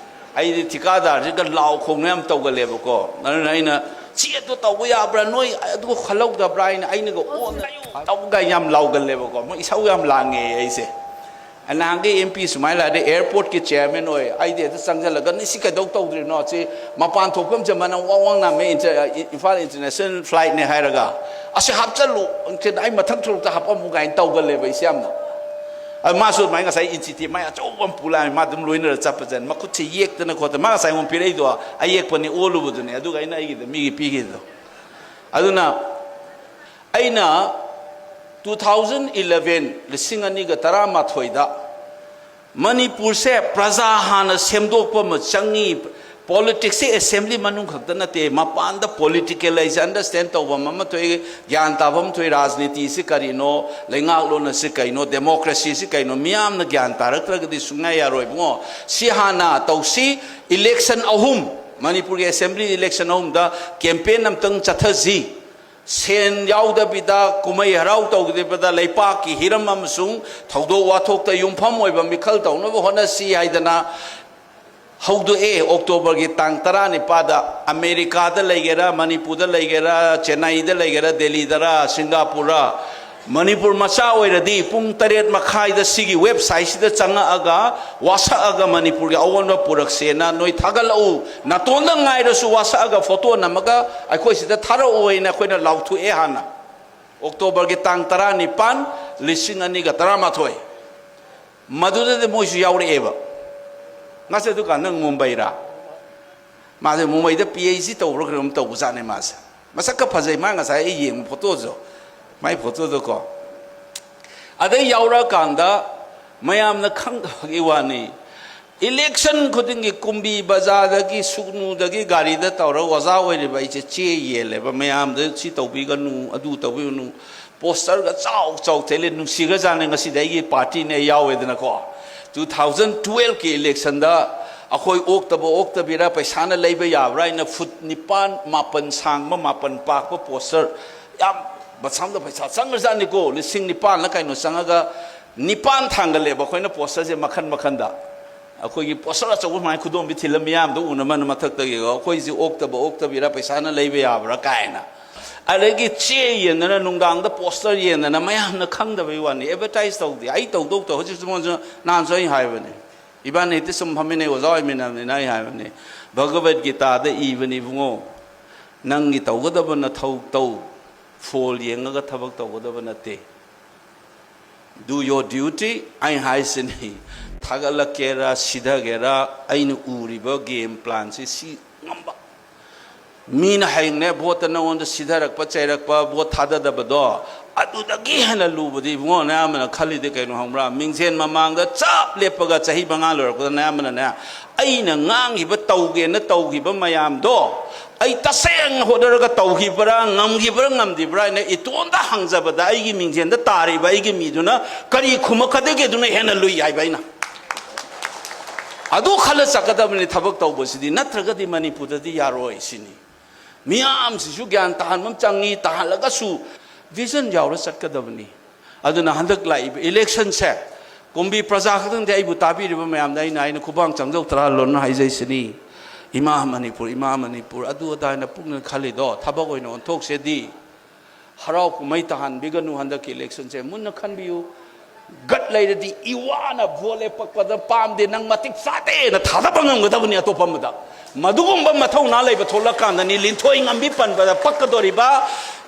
ꯑꯩꯗꯤ ꯊꯤꯀꯥꯗꯥꯔꯁꯤꯒ ꯂꯥꯎ ꯈꯣꯡꯅ ꯌꯥꯝ ꯇꯧꯒꯜꯂꯦꯕꯀꯣ꯫ ꯑꯗꯨꯅ ꯑꯩꯅ, "ꯁꯤ ꯑꯗꯨ ꯇꯧꯕ ꯌꯥꯕ꯭ꯔꯥ? ꯅꯣꯏ ꯑꯗꯨ ꯈꯜꯍꯧꯗꯕ꯭ꯔꯥ?" ꯍꯥꯏꯅ ꯑꯩꯅꯒ ꯑꯣꯟꯅ ꯇꯧꯒ ꯌꯥꯝ ꯂꯥꯎꯒꯜꯂꯦꯕꯀꯣ꯫ ꯃꯣꯏ ꯏꯁꯧ ꯌꯥꯝ ꯂꯥꯡꯉꯦ ꯑꯩꯁꯦ꯫ ꯅꯍꯥꯟꯒꯤ MP ꯁꯨꯃꯥꯏꯅ ꯂꯥꯛꯑꯗꯤ, airportꯀꯤ chairman ꯑꯣꯏ, ꯑꯩꯗꯤ ꯍꯦꯛꯇ ꯆꯪꯁꯤꯜꯂꯒ, "ꯅ ꯁꯤ ꯀꯩꯗꯧ ꯇꯧꯗ꯭ꯔꯤꯅꯣ? ꯁꯤ ꯃꯄꯥꯟ ꯊꯣꯛꯐꯝꯁꯦ ꯃꯅꯝ ꯋꯥꯡ ꯋꯥꯡ ꯅꯝꯃꯦ, ꯏꯟꯇꯔ-, ꯏꯝꯐꯥꯜ international flightꯅꯦ" ꯍꯥꯏꯔꯒ, "ꯑꯁꯤ ꯍꯥꯞꯆꯜꯂꯨ, ꯑꯩ ꯃꯊꯪ ꯊꯣꯛꯂꯛꯇ ꯍꯥꯄꯝꯃꯨ" ꯀꯥꯏꯅ ꯇꯧꯒꯜꯂꯦꯕ ꯑꯩꯁꯦ ꯌꯥꯝꯅ꯫ ꯑꯗꯨ ꯃꯥꯁꯨ ꯑꯗꯨꯃꯥꯏꯅ ꯉꯁꯥꯏ ꯏꯟꯆꯤ ꯇꯦꯞ ꯃꯥꯏ ꯑꯆꯧꯕ ꯑꯃ ꯄꯨ ꯂꯥꯛꯑꯦ, ꯃꯥ ꯑꯗꯨꯝ ꯂꯣꯏꯅꯔ ꯆꯠꯄꯁꯦ꯫ ꯃꯈꯨꯠꯁꯦ ꯌꯦꯛꯇꯅ ꯈꯣꯠꯇꯅ, ꯃꯥ ꯉꯁꯥꯏ ꯑꯩꯉꯣꯟꯗ ꯄꯤꯔꯛꯏꯗꯣ ꯑꯌꯦꯛꯄꯅꯤ, ꯑꯣꯜꯂꯨꯕꯗꯨꯅꯦ, ꯑꯗꯨꯒ ꯑꯩꯅ ꯑꯩꯒꯤꯗ ꯃꯤꯒꯤ ꯄꯤꯈꯤꯕꯗꯣ꯫ ꯑꯗꯨꯅ ꯑꯩꯅ two thousand eleven, ꯂꯤꯁꯤꯡ ꯑꯅꯤꯒ ꯇꯔꯥꯃꯥꯊꯣꯏꯗ, ꯃꯅꯤꯄꯨꯔꯁꯦ ꯄ꯭ꯔꯖꯥ ꯍꯥꯟꯅ ꯁꯦꯝꯗꯣꯛꯄ ꯑꯃ ꯆꯪꯉꯤ꯫ Politicsꯁꯦ assembly ꯃꯅꯨꯡ ꯈꯛꯇ ꯅꯠꯇꯦ, ꯃꯄꯥꯟꯗ political ꯑꯩꯁꯦ understand ꯇꯧꯕ ꯑꯃ ꯊꯣꯛꯏ, ꯒ꯭ꯌꯥꯟ ꯇꯥꯕ ꯑꯃ ꯊꯣꯛꯏ, ꯔꯥꯖꯅꯤꯇꯤꯁꯤ ꯀꯔꯤꯅꯣ, ꯂꯩꯉꯥꯛꯂꯣꯟ ꯑꯁꯤ ꯀꯩꯅꯣ, democracyꯁꯤ ꯀꯩꯅꯣ, ꯃꯤꯌꯥꯝꯅ ꯒ꯭ꯌꯥꯟ ꯇꯥꯔꯛꯇ꯭ꯔꯒꯗꯤ ꯁꯨꯡꯌꯥ ꯌꯥꯔꯣꯏ ꯏꯕꯨꯡꯉꯣ꯫ ꯁꯤ ꯍꯥꯟꯅ ꯇꯧꯁꯤ, election ꯑꯍꯨꯝ, ꯃꯅꯤꯄꯨꯔꯒꯤ assembly election ꯑꯍꯨꯝꯗ campaign ꯑꯝꯇꯪ ꯆꯠꯊꯁꯤ꯫ ꯁꯦꯟ ꯌꯥꯎꯗꯕꯤꯗ ꯀꯨꯝꯍꯩ ꯍꯔꯥꯎ ꯇꯧꯗꯕꯤꯗ ꯂꯩꯄꯥꯛꯀꯤ ꯍꯤꯔꯝ ꯑꯃꯁꯨꯡ ꯊꯧꯗꯣꯛ ꯋꯥꯊꯣꯛꯇ ꯌꯨꯝꯐꯝ ꯑꯣꯏꯕ ꯃꯤꯈꯜ ꯇꯧꯅꯕ ꯍꯣꯠꯅꯁꯤ ꯍꯥꯏꯗꯅ ꯍꯧꯗꯣꯛꯑꯦ꯫ ꯑꯣꯛꯇꯣꯕꯔꯒꯤ ꯇꯥꯡ ꯇꯔꯥꯅꯤꯄꯥꯟꯗ ꯑꯃꯦꯔꯤꯀꯥꯗ ꯂꯩꯒꯦꯔꯥ, ꯃꯅꯤꯄꯨꯔꯗ ꯂꯩꯒꯦꯔꯥ, ꯆꯦꯟꯅꯥꯏꯗ ꯂꯩꯒꯦꯔꯥ, ꯗꯦꯜꯂꯤꯗꯔꯥ, ꯁꯤꯡꯒꯥꯄꯨꯔꯔꯥ, ꯃꯅꯤꯄꯨꯔ ꯃꯆꯥ ꯑꯣꯏꯔꯗꯤ ꯄꯨꯡ ꯇꯔꯦꯠ ꯃꯈꯥꯏꯗ ꯁꯤꯒꯤ ꯋꯦꯕꯁꯥꯏꯠꯁꯤꯗ ꯆꯪꯉꯛꯑꯒ ꯋꯥꯁꯛꯑꯒ ꯃꯅꯤꯄꯨꯔꯒꯤ ꯑꯑꯣꯟꯕ ꯄꯨꯔꯛꯁꯦꯅ ꯅꯣꯏ ꯊꯥꯒꯠꯂꯛꯎ꯫ ꯅꯥꯇꯣꯟꯗ ꯉꯥꯏꯔꯁꯨ ꯋꯥꯁꯛꯑꯒ ꯐꯣꯇꯣ ꯅꯝꯃꯒ ꯑꯩꯈꯣꯏ ꯁꯤꯗ ꯊꯥꯔꯛꯎ ꯍꯥꯏꯅ ꯑꯩꯈꯣꯏꯅ ꯂꯥꯎꯊꯣꯛꯑꯦ ꯍꯥꯟꯅ꯫ ꯑꯣꯛꯇꯣꯕꯔꯒꯤ ꯇꯥꯡ ꯇꯔꯥꯅꯤꯄꯥꯟ, ꯂꯤꯁꯤꯡ ꯑꯅꯤꯒ ꯇꯔꯥꯃꯥꯊꯣꯏ꯫ ꯃꯗꯨꯗꯗꯤ ꯃꯣꯏꯁꯨ ꯌꯥꯎꯔꯛꯑꯦꯕ꯫ ꯃꯥꯁꯦ ꯑꯗꯨꯀꯥꯟꯗ ꯃꯨꯝꯕꯩꯔꯥ? ꯃꯥꯁꯦ ꯃꯨꯝꯕꯩꯗ ꯄꯤ ꯑꯩꯆ ꯗꯤ ꯇꯧꯕ꯭ꯔꯥ ꯀꯩꯅꯣꯝ ꯇꯧꯕꯖꯥꯠꯅꯦ ꯃꯥꯁꯦ꯫ ꯃꯁꯛꯀ ꯐꯖꯩ, ꯃꯥ ꯉꯁꯥꯏ ꯑꯩ ꯌꯦꯡꯕ ꯐꯣꯇꯣꯁꯨ, ꯃꯥꯏ ꯐꯣꯇꯣꯗꯣꯀꯣ꯫ ꯑꯗꯩ ꯌꯥꯎꯔꯛꯑꯀꯥꯟꯗ ꯃꯌꯥꯝꯅ ꯈꯪꯗꯕꯒꯤ ꯋꯥꯅꯤ, ꯏꯂꯦꯛꯁꯟ ꯈꯨꯗꯤꯡꯒꯤ ꯀꯨꯝꯕꯤ ꯕꯖꯥꯔꯗꯒꯤ, ꯁꯨꯒꯅꯨꯗꯒꯤ ꯒꯥꯔꯤꯗ ꯇꯧꯔꯒ ꯑꯣꯖꯥ ꯑꯣꯏꯔꯤꯕ ꯑꯩꯁꯦ ꯆꯦ ꯌꯦꯜꯂꯦꯕ, ꯃꯌꯥꯝꯗ ꯁꯤ ꯇꯧꯕꯤꯒꯅꯨ, ꯑꯗꯨ ꯇꯧꯕꯤꯒꯅꯨ, ꯄꯣꯁꯇꯔꯒ ꯆꯥꯎ ꯆꯥꯎ ꯊꯦꯠꯂꯦ꯫ ꯅꯨꯡꯁꯤꯈ꯭ꯔꯖꯥꯠꯅꯤ, ꯉꯁꯤꯗꯤ ꯑꯩꯒꯤ ꯄꯥꯔꯇꯤꯅꯦ ꯌꯥꯎꯋꯦꯗꯅꯀꯣ꯫ ꯇꯨ ꯊꯥꯎꯖꯟ ꯇꯨꯋꯦꯜꯐꯀꯤ ꯏꯂꯦꯛꯁꯟꯗ ꯑꯩꯈꯣꯏ ꯑꯣꯛꯇꯕ ꯑꯣꯛꯇꯕꯤꯔ ꯄꯩꯁꯥꯅ ꯂꯩꯕ ꯌꯥꯕ꯭ꯔꯥ ꯍꯥꯏꯅ ꯐꯨꯠ ꯅꯤꯄꯥꯟ, ꯃꯥꯄꯟ ꯁꯥꯡꯕ, ꯃꯥꯄꯟ ꯄꯥꯛꯄ ꯄꯣꯁꯇꯔ, ꯌꯥꯝ ꯃꯁꯥꯝꯗ ꯄꯩꯁꯥ ꯆꯪꯈ꯭ꯔꯖꯥꯠꯅꯤꯀꯣ, ꯂꯤꯁꯤꯡ ꯅꯤꯄꯥꯟꯂ ꯀꯩꯅꯣ ꯆꯪꯉꯒ ꯅꯤꯄꯥꯟ ꯊꯥꯡꯒꯠꯂꯦꯕ ꯑꯩꯈꯣꯏꯅ ꯄꯣꯁꯇꯔꯁꯦ ꯃꯈꯟ ꯃꯈꯟꯗ꯫ ꯑꯩꯈꯣꯏꯒꯤ ꯄꯣꯁꯇꯔ ꯑꯆꯧꯕ ꯁꯨꯃꯥꯏꯅ ꯈꯨꯗꯣꯝꯕꯤ ꯊꯤꯜꯂ ꯃꯤꯌꯥꯝꯗ ꯎꯅꯕꯅ ꯃꯊꯛꯇꯒꯤ ꯑꯩꯈꯣꯏꯁꯤ ꯑꯣꯛꯇꯕ ꯑꯣꯛꯇꯕꯤꯔ ꯄꯩꯁꯥꯅ ꯂꯩꯕ ꯌꯥꯕ꯭ꯔꯥ ꯀꯥꯏꯅ꯫ ꯑꯗꯒꯤ ꯆꯦ ꯌꯦꯟꯗꯅ, ꯅꯨꯡꯗꯥꯡꯗ ꯄꯣꯁꯇꯔ ꯌꯦꯟꯗꯅ, ꯃꯌꯥꯝꯅ ꯈꯪꯗꯕꯩ ꯋꯥꯅꯤ꯫ ꯑꯦꯗꯚꯔꯇꯥꯏꯁ ꯇꯧꯗꯦ, ꯑꯩ ꯇꯧꯗꯧ ꯇꯧ꯫ ꯍꯧꯖꯤꯛꯁꯨ ꯃꯉꯣꯟꯁꯨ ꯅꯍꯥꯟꯁꯨ ꯑꯩ ꯍꯥꯏꯕꯅꯦ, ꯏꯕꯥꯅꯤ ꯍꯦꯛꯇ ꯁꯨꯝ ꯐꯝꯃꯤꯟꯅꯩ, ꯑꯣꯖꯥ ꯑꯣꯏꯃꯤꯟꯅꯕꯅꯤꯅ ꯑꯩ ꯍꯥꯏꯕꯅꯦ, ꯚꯒꯕꯠ ꯒꯤꯇꯥꯗ ꯏꯕꯅꯤ ꯏꯕꯨꯡꯉꯣ, ꯅꯪꯒꯤ ꯇꯧꯒꯗꯕ ꯅꯊꯧ ꯇꯧ, ꯐꯣꯜ ꯌꯦꯡꯉꯒ ꯊꯕꯛ ꯇꯧꯒꯗꯕ ꯅꯠꯇꯦ꯫ Do your duty꯫ ꯑꯩ ꯍꯥꯏꯁꯤꯅꯤ, ꯊꯥꯒꯠꯂꯛꯀꯦꯔꯥ ꯁꯤꯊꯒꯦꯔꯥ, ꯑꯩꯅ ꯎꯔꯤꯕ ꯒꯦꯝ ꯄ꯭ꯂꯥꯟꯁꯤ ꯁꯤ ꯉꯝꯕ꯫ ꯃꯤꯅ ꯍꯌꯦꯡꯅꯦ ꯚꯣꯠꯇ ꯅꯉꯣꯟꯗ ꯁꯤꯊꯔꯛꯄ, ꯆꯩꯔꯛꯄ, ꯚꯣꯠ ꯊꯥꯗꯗꯕꯗꯣ, ꯑꯗꯨꯗꯒꯤ ꯍꯦꯟꯅ ꯂꯨꯕꯗꯤ ꯏꯕꯨꯡꯉꯣ, ꯅꯌꯥꯝꯕꯅ ꯈꯜꯂꯤꯗꯤ ꯀꯩꯅꯣ ꯈꯪꯕ꯭ꯔꯥ? ꯃꯤꯡꯖꯦꯜ ꯃꯃꯥꯡꯗ ꯆꯞ ꯂꯦꯞꯄꯒ ꯆꯍꯤ ꯃꯉꯥ ꯂꯣꯏꯔꯛꯄꯗ ꯅꯌꯥꯝꯕꯅꯅꯦ, ꯑꯩꯅ ꯉꯥꯡꯈꯤꯕ, ꯇꯧꯒꯦꯅ ꯇꯧꯈꯤꯕ ꯃꯌꯥꯝꯗꯣ ꯑꯩ ꯇꯁꯦꯡꯅ ꯍꯣꯠꯅꯔꯒ ꯇꯧꯈꯤꯕ꯭ꯔꯥ, ꯉꯝꯈꯤꯕ꯭ꯔꯥ, ꯉꯝꯗ꯭ꯔꯤꯕ꯭ꯔꯥ ꯍꯥꯏꯅ ꯏꯇꯣꯝꯇ ꯍꯪꯖꯕꯗ ꯑꯩꯒꯤ ꯃꯤꯡꯖꯦꯜꯗ ꯇꯥꯔꯤꯕ ꯑꯩꯒꯤ ꯃꯤꯗꯨꯅ ꯀꯔꯤ ꯈꯨꯝꯃꯛꯀꯗꯒꯦꯗꯨꯅ ꯍꯦꯟꯅ ꯂꯨꯏ ꯍꯥꯏꯕ ꯑꯩꯅ꯫ ꯑꯗꯨ ꯈꯜꯂ ꯆꯠꯀꯗꯕꯅꯤ ꯊꯕꯛ ꯇꯧꯕꯁꯤꯗꯤ, ꯅꯠꯇ꯭ꯔꯒꯗꯤ ꯃꯅꯤꯄꯨꯔꯗꯗꯤ ꯌꯥꯔꯣꯏ ꯁꯤꯅꯤ꯫ ꯃꯤꯌꯥꯝꯁꯤꯁꯨ ꯒ꯭ꯌꯥꯟ ꯇꯥꯍꯟꯕ ꯑꯃ ꯆꯪꯉꯤ, ꯇꯥꯍꯜꯂꯒꯁꯨ ꯚꯤꯖꯟ ꯌꯥꯎꯔ ꯆꯠꯀꯗꯕꯅꯤ꯫ ꯑꯗꯨꯅ ꯍꯟꯗꯛ ꯂꯥꯛꯏꯕ ꯏꯂꯦꯛꯁꯟꯁꯦ ꯀꯨꯝꯕꯤ ꯄ꯭ꯔꯖꯥ ꯈꯛꯇꯪꯗꯤ, ꯑꯩꯕꯨ ꯇꯥꯕꯤꯔꯤꯕ ꯃꯌꯥꯝꯗ ꯑꯩꯅ, ꯑꯩꯅ ꯈꯨꯕꯥꯡ ꯆꯪꯖꯧ ꯇꯔꯥ ꯂꯣꯟꯅ ꯍꯥꯏꯖꯩꯁꯤꯅꯤ, ꯏꯃꯥ ꯃꯅꯤꯄꯨꯔ, ꯏꯃꯥ ꯃꯅꯤꯄꯨꯔ, ꯑꯗꯨ ꯑꯗꯥ ꯍꯥꯏꯅ ꯄꯨꯛꯅꯤꯡ ꯈꯜꯂꯤꯗꯣ ꯊꯕꯛ ꯑꯣꯏꯅ ꯑꯣꯟꯊꯣꯛꯁꯦꯗꯤ꯫ ꯍꯔꯥꯎ ꯀꯨꯝꯍꯩ ꯇꯥꯍꯟꯕꯤꯒꯅꯨ ꯍꯟꯗꯛꯀꯤ ꯏꯂꯦꯛꯁꯟꯁꯦ꯫ ꯃꯨꯟꯅ ꯈꯟꯕꯤꯌꯨ꯫ ꯒꯠ ꯂꯩꯔꯗꯤ ꯏꯋꯥꯅ ꯚꯣꯠ ꯂꯦꯞꯄꯛꯄꯗ ꯄꯥꯝꯗꯦ, ꯅꯪ ꯃꯇꯤꯛ ꯆꯥꯗꯦꯅ ꯊꯥꯗꯕ ꯉꯝꯒꯗꯕꯅꯤ ꯑꯇꯣꯞꯄ ꯑꯃꯗ꯫ ꯃꯗꯨꯒꯨꯝꯕ ꯃꯊꯧꯅꯥ ꯂꯩꯕ ꯊꯣꯛꯂꯛꯀꯥꯟꯗꯅꯤ ꯂꯤꯟꯊꯣꯏ ꯉꯝꯕꯤ ꯄꯟꯕꯗ ꯄꯛꯀꯗꯣꯔꯤꯕ,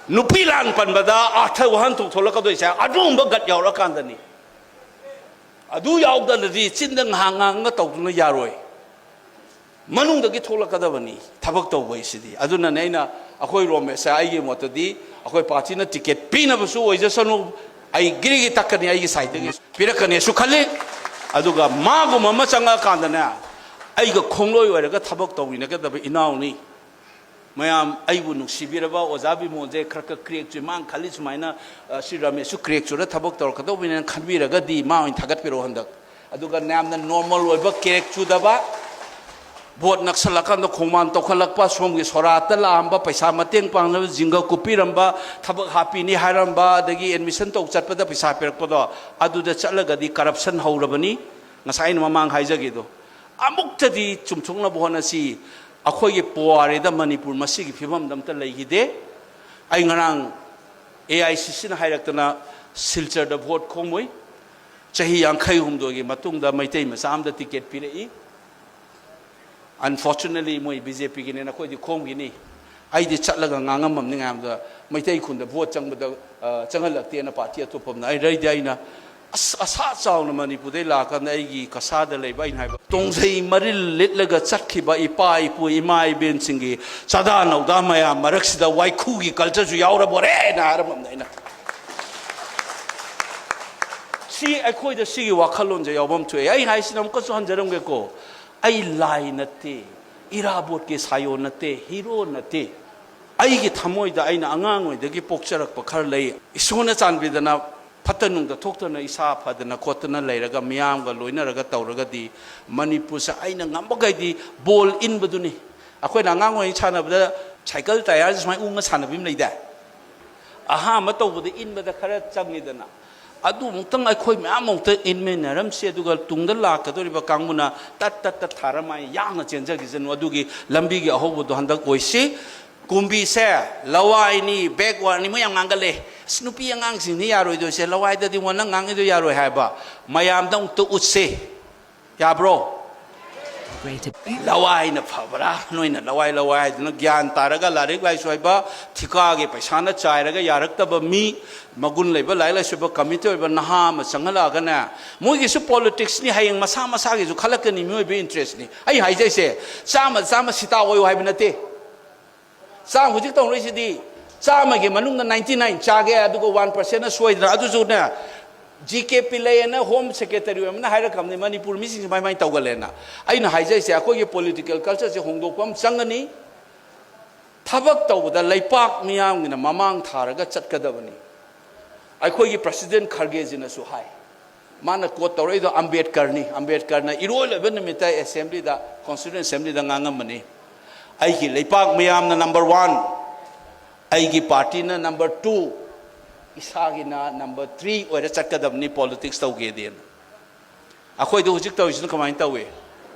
ꯅꯨꯄꯤ ꯂꯥꯟ ꯄꯟꯕꯗ ꯑꯥꯔꯊ ꯋꯥꯍꯟꯊꯣꯛ ꯊꯣꯛꯂꯛꯀꯗꯣꯏꯁꯦ꯫ ꯑꯗꯨꯒꯨꯝꯕ ꯒꯠ ꯌꯥꯎꯔꯀꯥꯟꯗꯅꯤ꯫ ꯑꯗꯨ ꯌꯥꯎꯗꯅꯗꯤ ꯆꯤꯟꯗ ꯉꯥꯏꯍꯥꯛ ꯉꯥꯡꯉꯒ ꯇꯧꯗꯨꯅ ꯌꯥꯔꯣꯏ꯫ ꯃꯅꯨꯡꯗꯒꯤ ꯊꯣꯛꯂꯛꯀꯗꯕꯅꯤ ꯊꯕꯛ ꯇꯧꯕ ꯍꯥꯏꯁꯤꯗꯤ꯫ ꯑꯗꯨꯅꯅꯦ ꯑꯩꯅ, ꯑꯩꯈꯣꯏ ꯔꯣꯃꯦꯁꯁꯦ, ꯑꯩꯒꯤ ꯃꯣꯠꯇꯗꯤ ꯑꯩꯈꯣꯏ ꯄꯥꯔꯇꯤꯅ ꯇꯤꯀꯦꯠ ꯄꯤꯅꯕꯁꯨ ꯑꯣꯏꯖꯁꯅꯨ, ꯑꯩ ꯒꯤꯔꯤꯒꯤ ꯇꯛꯀꯅꯤ, ꯑꯩꯒꯤ ꯁꯥꯏꯠꯇꯒꯤ ꯄꯤꯔꯛꯀꯅꯤꯁꯨ ꯈꯜꯂꯤ꯫ ꯑꯗꯨꯒ ꯃꯥꯒꯨꯝꯕ ꯑꯃ ꯆꯪꯉꯛꯑꯀꯥꯟꯗꯅꯦ, ꯑꯩꯒ ꯈꯣꯡꯂꯣꯏ ꯑꯣꯏꯔꯒ ꯊꯕꯛ ꯇꯧꯃꯤꯟꯅꯒꯗꯕ ꯏꯅꯥꯎꯅꯤ꯫ ꯃꯌꯥꯝ ꯑꯩꯕꯨ ꯅꯨꯡꯁꯤꯕꯤꯔꯕ ꯑꯣꯖꯥ ꯕꯤꯃꯣꯜꯁꯦ ꯈꯔ ꯈꯔ ꯀ꯭ꯔꯦꯛ ꯆꯨꯏ, ꯃꯥꯅ ꯈꯜꯂꯤ ꯁꯨꯃꯥꯏꯅ, ꯑ, ꯁꯤ ꯔꯥꯃꯦꯁꯁꯨ ꯀ꯭ꯔꯦꯛ ꯆꯨꯔ ꯊꯕꯛ ꯇꯧꯔꯛꯀꯗꯧꯕꯅꯦꯅ ꯈꯟꯕꯤꯔꯒꯗꯤ ꯃꯥ ꯑꯣꯏꯅ ꯊꯥꯒꯠꯄꯤꯔꯛꯑꯣ ꯍꯟꯗꯛ꯫ ꯑꯗꯨꯒ ꯃꯌꯥꯝꯅ ꯅꯣꯔꯃꯦꯜ ꯑꯣꯏꯕ, ꯀ꯭ꯔꯦꯛ ꯆꯨꯗꯕ, ꯚꯣꯠ ꯅꯛꯁꯜꯂꯀꯥꯟꯗ ꯈꯣꯡꯕꯥꯟ ꯇꯧꯈꯠꯂꯛꯄ, ꯁꯣꯝꯒꯤ ꯁꯣꯔꯥꯠꯇ ꯂꯥꯛꯑꯝꯕ, ꯄꯩꯁꯥ ꯃꯇꯦꯡ ꯄꯥꯡꯅꯕ ꯖꯤꯡꯒ ꯀꯨꯞꯄꯤꯔꯝꯕ, ꯊꯕꯛ ꯍꯥꯞꯄꯤꯅꯤ ꯍꯥꯏꯔꯝꯕ, ꯑꯗꯒꯤ ꯑꯦꯗꯃꯤꯁꯟ ꯇꯧ ꯆꯠꯄꯗ ꯄꯩꯁꯥ ꯄꯤꯔꯛꯄꯗꯣ, ꯑꯗꯨꯗ ꯆꯠꯂꯒꯗꯤ ꯀꯔꯞꯁꯟ ꯍꯧꯔꯕꯅꯤ꯫ ꯉꯁꯥꯏ ꯑꯩꯅ ꯃꯃꯥꯡ ꯍꯥꯏꯖꯒꯦꯗꯣ, ꯑꯃꯨꯛꯇꯗꯤ ꯆꯨꯝꯊꯣꯛꯅꯕ ꯍꯣꯠꯅꯁꯤ꯫ ꯑꯩꯈꯣꯏꯒꯤ ꯄꯨꯋꯥꯔꯤꯗ ꯃꯅꯤꯄꯨꯔ ꯃꯁꯤꯒꯤ ꯐꯤꯕꯝꯗ ꯑꯝꯇ ꯂꯩꯈꯤꯗꯦ꯫ ꯑꯩ ꯉꯔꯥꯡ ꯑꯦ ꯑꯥꯏ ꯁꯤ ꯁꯤꯅ ꯍꯥꯏꯔꯛꯇꯅ ꯁꯤꯜꯆꯔꯗ ꯚꯣꯠ ꯈꯣꯝꯃꯨꯏ꯫ ꯆꯍꯤ ꯌꯥꯡꯈꯩ ꯍꯨꯝꯗꯣꯏꯒꯤ ꯃꯇꯨꯡꯗ ꯃꯩꯇꯩ ꯃꯆꯥ ꯑꯃꯗ ꯇꯤꯀꯦꯠ ꯄꯤꯔꯛꯏ꯫ ꯑꯟꯐꯣꯔꯆꯨꯅꯦꯠꯂꯤ ꯃꯣꯏ ꯕꯤ ꯖꯦ ꯄꯤꯒꯤꯅꯦꯅ ꯑꯩꯈꯣꯏꯗꯤ ꯈꯣꯝꯈꯤꯅꯤ꯫ ꯑꯩꯗꯤ ꯆꯠꯂꯒ ꯉꯥꯡꯉꯝꯃꯝꯅꯤ ꯃꯌꯥꯝꯗ, ꯃꯩꯇꯩ ꯈꯨꯟꯗ ꯚꯣꯠ ꯆꯪꯕꯗ, ꯑ, ꯆꯪꯍꯜꯂꯛꯇꯦꯅ ꯄꯥꯔꯇꯤ ꯑꯇꯣꯞꯄ ꯑꯃꯅ꯫ ꯑꯩ ꯔꯩꯗꯤ ꯑꯩꯅ ꯑꯁ, ꯑꯁꯥ ꯆꯥꯎꯅ ꯃꯅꯤꯄꯨꯔꯗꯩ ꯂꯥꯛꯑꯀꯥꯟꯗ ꯑꯩꯒꯤ ꯀꯁꯥꯗ ꯂꯩꯕ ꯑꯩꯅ ꯍꯥꯏꯕ, ꯇꯣꯡꯖꯩ ꯃꯔꯤꯜ ꯂꯤꯠꯂꯒ ꯆꯠꯈꯤꯕ ꯏꯄꯥ ꯏꯄꯨ ꯏꯃꯥ ꯏꯕꯦꯟꯁꯤꯡꯒꯤ ꯆꯥꯗꯥ ꯅꯧꯗꯥ ꯃꯌꯥꯝ ꯃꯔꯛꯁꯤꯗ ꯋꯥꯏꯈꯨꯒꯤ ꯀꯜꯆꯔꯁꯨ ꯌꯥꯎꯔꯕꯣꯔꯦꯅ ꯍꯥꯏꯔꯝꯃꯝꯅꯦ ꯑꯩꯅ꯫ ꯁꯤ ꯑꯩꯈꯣꯏꯗ ꯁꯤꯒꯤ ꯋꯥꯈꯜꯂꯣꯟꯁꯦ ꯌꯥꯎꯐꯝ ꯊꯣꯛꯑꯦ꯫ ꯑꯩ ꯍꯥꯏꯁꯤꯅ ꯑꯃꯨꯛꯀꯁꯨ ꯍꯟꯖꯔꯝꯒꯦꯀꯣ, ꯑꯩ ꯂꯥꯏ ꯅꯠꯇꯦ, ꯏꯔꯥꯕꯣꯠꯀꯤ ꯁꯥꯌꯣꯟ ꯅꯠꯇꯦ, ꯍꯤꯔꯣ ꯅꯠꯇꯦ꯫ ꯑꯩꯒꯤ ꯊꯃꯣꯏꯗ ꯑꯩꯅ ꯑꯉꯥꯡꯉꯩꯗꯒꯤ ꯄꯣꯛꯆꯔꯛꯄ ꯈꯔ ꯂꯩ꯫ ꯏꯁꯣꯔꯅ ꯆꯥꯟꯕꯤꯗꯅ ꯐꯠꯇ ꯅꯨꯡꯗ ꯊꯣꯛꯇꯅ ꯏꯁꯥ ꯐꯗꯅ ꯈꯣꯠꯇꯅ ꯂꯩꯔꯒ ꯃꯤꯌꯥꯝꯒ ꯂꯣꯏꯅꯔꯒ ꯇꯧꯔꯒꯗꯤ ꯃꯅꯤꯄꯨꯔꯁꯦ ꯑꯩꯅ ꯉꯝꯕꯈꯩꯗꯤ ꯕꯣꯜ ꯏꯟꯕꯗꯨꯅꯤ꯫ ꯑꯩꯈꯣꯏꯅ ꯑꯉꯥꯡ ꯑꯣꯏꯔꯤꯉꯩ ꯁꯥꯟꯅꯕꯗ ꯁꯥꯏꯀꯜ ꯇꯌꯥꯔꯁꯦ ꯁꯨꯃꯥꯏꯅ ꯎꯡꯉ ꯁꯥꯟꯅꯕꯤ ꯑꯃ ꯂꯩꯗꯥꯏ? ꯑꯍꯥꯟꯕ ꯇꯧꯕꯗ ꯏꯟꯕꯗ ꯈꯔ ꯆꯪꯉꯤꯗꯅ, ꯑꯗꯨ ꯑꯃꯨꯛꯇꯪ ꯑꯩꯈꯣꯏ ꯃꯌꯥꯝ ꯑꯃꯨꯛꯇ ꯏꯟꯃꯤꯟꯅꯔꯝꯁꯤ, ꯑꯗꯨꯒ ꯇꯨꯡꯗ ꯂꯥꯛꯀꯗꯧꯔꯤꯕ ꯀꯥꯡꯕꯨꯅ ꯇꯠ ꯇꯠ ꯇꯠ ꯊꯥꯔ ꯃꯥꯏ ꯌꯥꯡꯅ ꯆꯦꯟꯖꯈꯤꯁꯅꯨ꯫ ꯑꯗꯨꯒꯤ ꯂꯝꯕꯤꯒꯤ ꯑꯍꯧꯕꯗꯣ ꯍꯟꯗꯛ ꯑꯣꯏꯁꯤ꯫ ꯀꯨꯝꯕꯤꯁꯦ ꯂꯋꯥꯏꯅꯤ, backwardꯅꯤ, ꯃꯣꯏ ꯌꯥꯝ ꯉꯥꯡꯒꯜꯂꯦ꯫ "ꯑꯁ, ꯅꯨꯄꯤ ꯑꯉꯥꯡꯁꯤꯡꯅꯤ ꯌꯥꯔꯣꯏꯗꯣꯏꯁꯦ, ꯂꯋꯥꯏꯗꯗꯤ ꯋꯥ ꯅꯪ ꯉꯥꯡꯉꯤꯗꯣ ꯌꯥꯔꯣꯏ" ꯍꯥꯏꯕ ꯃꯌꯥꯝꯗ ꯑꯃꯨꯛꯇ ꯎꯠꯁꯦ꯫ ꯌꯥꯕ꯭ꯔꯣ? ꯂꯋꯥꯏꯅ ꯐꯕ꯭ꯔꯥ? ꯅꯣꯏꯅ ꯂꯋꯥꯏ ꯂꯋꯥꯏ ꯍꯥꯏꯗꯨꯅ ꯒ꯭ꯌꯥꯟ ꯇꯥꯔꯒ ꯂꯥꯏꯔꯤꯛ ꯂꯥꯏꯁꯨ ꯍꯩꯕ, ꯊꯤꯀꯥꯒꯤ ꯄꯩꯁꯥꯅ ꯆꯥꯏꯔꯒ ꯌꯥꯔꯛꯇꯕ ꯃꯤ, ꯃꯒꯨꯟ ꯂꯩꯕ ꯂꯥꯏꯔꯤꯛ ꯂꯥꯏꯁꯨ ꯍꯩꯕ committee ꯑꯣꯏꯕ ꯅꯍꯥ ꯑꯃ ꯆꯪꯍꯜꯂꯛꯑꯒꯅꯦ, ꯃꯣꯏꯒꯤꯁꯨ politicsꯅꯤ, ꯍꯌꯦꯡ ꯃꯁꯥ ꯃꯁꯥꯒꯤꯁꯨ ꯈꯜꯂꯛꯀꯅꯤ, ꯃꯤꯑꯣꯏꯕ interestꯅꯤ꯫ ꯑꯩ ꯍꯥꯏꯖꯩꯁꯦ, ꯆꯥꯝꯃ ꯆꯥꯝꯃ ꯁꯤꯇꯥ ꯑꯣꯏꯌꯨ ꯍꯥꯏꯕ ꯅꯠꯇꯦ꯫ ꯆꯥꯝꯃ ꯍꯧꯖꯤꯛ ꯇꯧꯅꯔꯤꯁꯤꯗꯤ ꯆꯥꯝꯃꯒꯤ ꯃꯅꯨꯡꯗ ninety nine ꯆꯥꯒꯦ, ꯑꯗꯨꯒ one percentꯅ ꯁꯣꯏꯗꯅ꯫ ꯑꯗꯨꯁꯨꯅꯦ, ꯖꯤ ꯀꯦ ꯄꯤꯂꯩ ꯑꯅ Home Secretary ꯑꯃꯅ ꯍꯥꯏꯔꯛꯈ꯭ꯔꯕꯅꯤ, ꯃꯅꯤꯄꯨꯔ ꯃꯤꯁꯤꯡꯁꯦ ꯃꯥꯏ ꯃꯥꯏ ꯇꯧꯒꯜꯂꯦꯅ꯫ ꯑꯩꯅ ꯍꯥꯏꯖꯔꯤꯁꯦ, ꯑꯩꯈꯣꯏꯒꯤ political cultureꯁꯦ ꯍꯣꯡꯗꯣꯛꯄ ꯑꯃ ꯆꯪꯒꯅꯤ꯫ ꯊꯕꯛ ꯇꯧꯕꯗ ꯂꯩꯄꯥꯛ ꯃꯤꯌꯥꯝꯒꯤꯅ ꯃꯃꯥꯡ ꯊꯥꯔꯒ ꯆꯠꯀꯗꯕꯅꯤ꯫ ꯑꯩꯈꯣꯏꯒꯤ President ꯈꯔꯒꯦꯖꯤꯅꯁꯨ ꯍꯥꯏ, ꯃꯥꯅ quote ꯇꯧꯔꯛꯏꯗꯣ ꯑꯝꯕꯦꯗꯀꯔꯅꯤ꯫ ꯑꯝꯕꯦꯗꯀꯔꯅ ꯏꯔꯣꯏ ꯂꯣꯏꯕ ꯅꯨꯃꯤꯠꯇ Assemblyꯗ, Constituent Assemblyꯗ ꯉꯥꯡꯉꯝꯕꯅꯤ, "ꯑꯩꯒꯤ ꯂꯩꯄꯥꯛ ꯃꯤꯌꯥꯝꯅ number one, ꯑꯩꯒꯤ partyꯅ number two, ꯏꯁꯥꯒꯤꯅ number three ꯑꯣꯏꯔ ꯆꯠꯀꯗꯕꯅꯤ politics ꯇꯧꯒꯦꯗꯤꯅ"꯫ ꯑꯩꯈꯣꯏꯗ ꯍꯧꯖꯤꯛ ꯇꯧꯔꯤꯁꯤꯅ ꯀꯃꯥꯏꯅ ꯇꯧꯏ?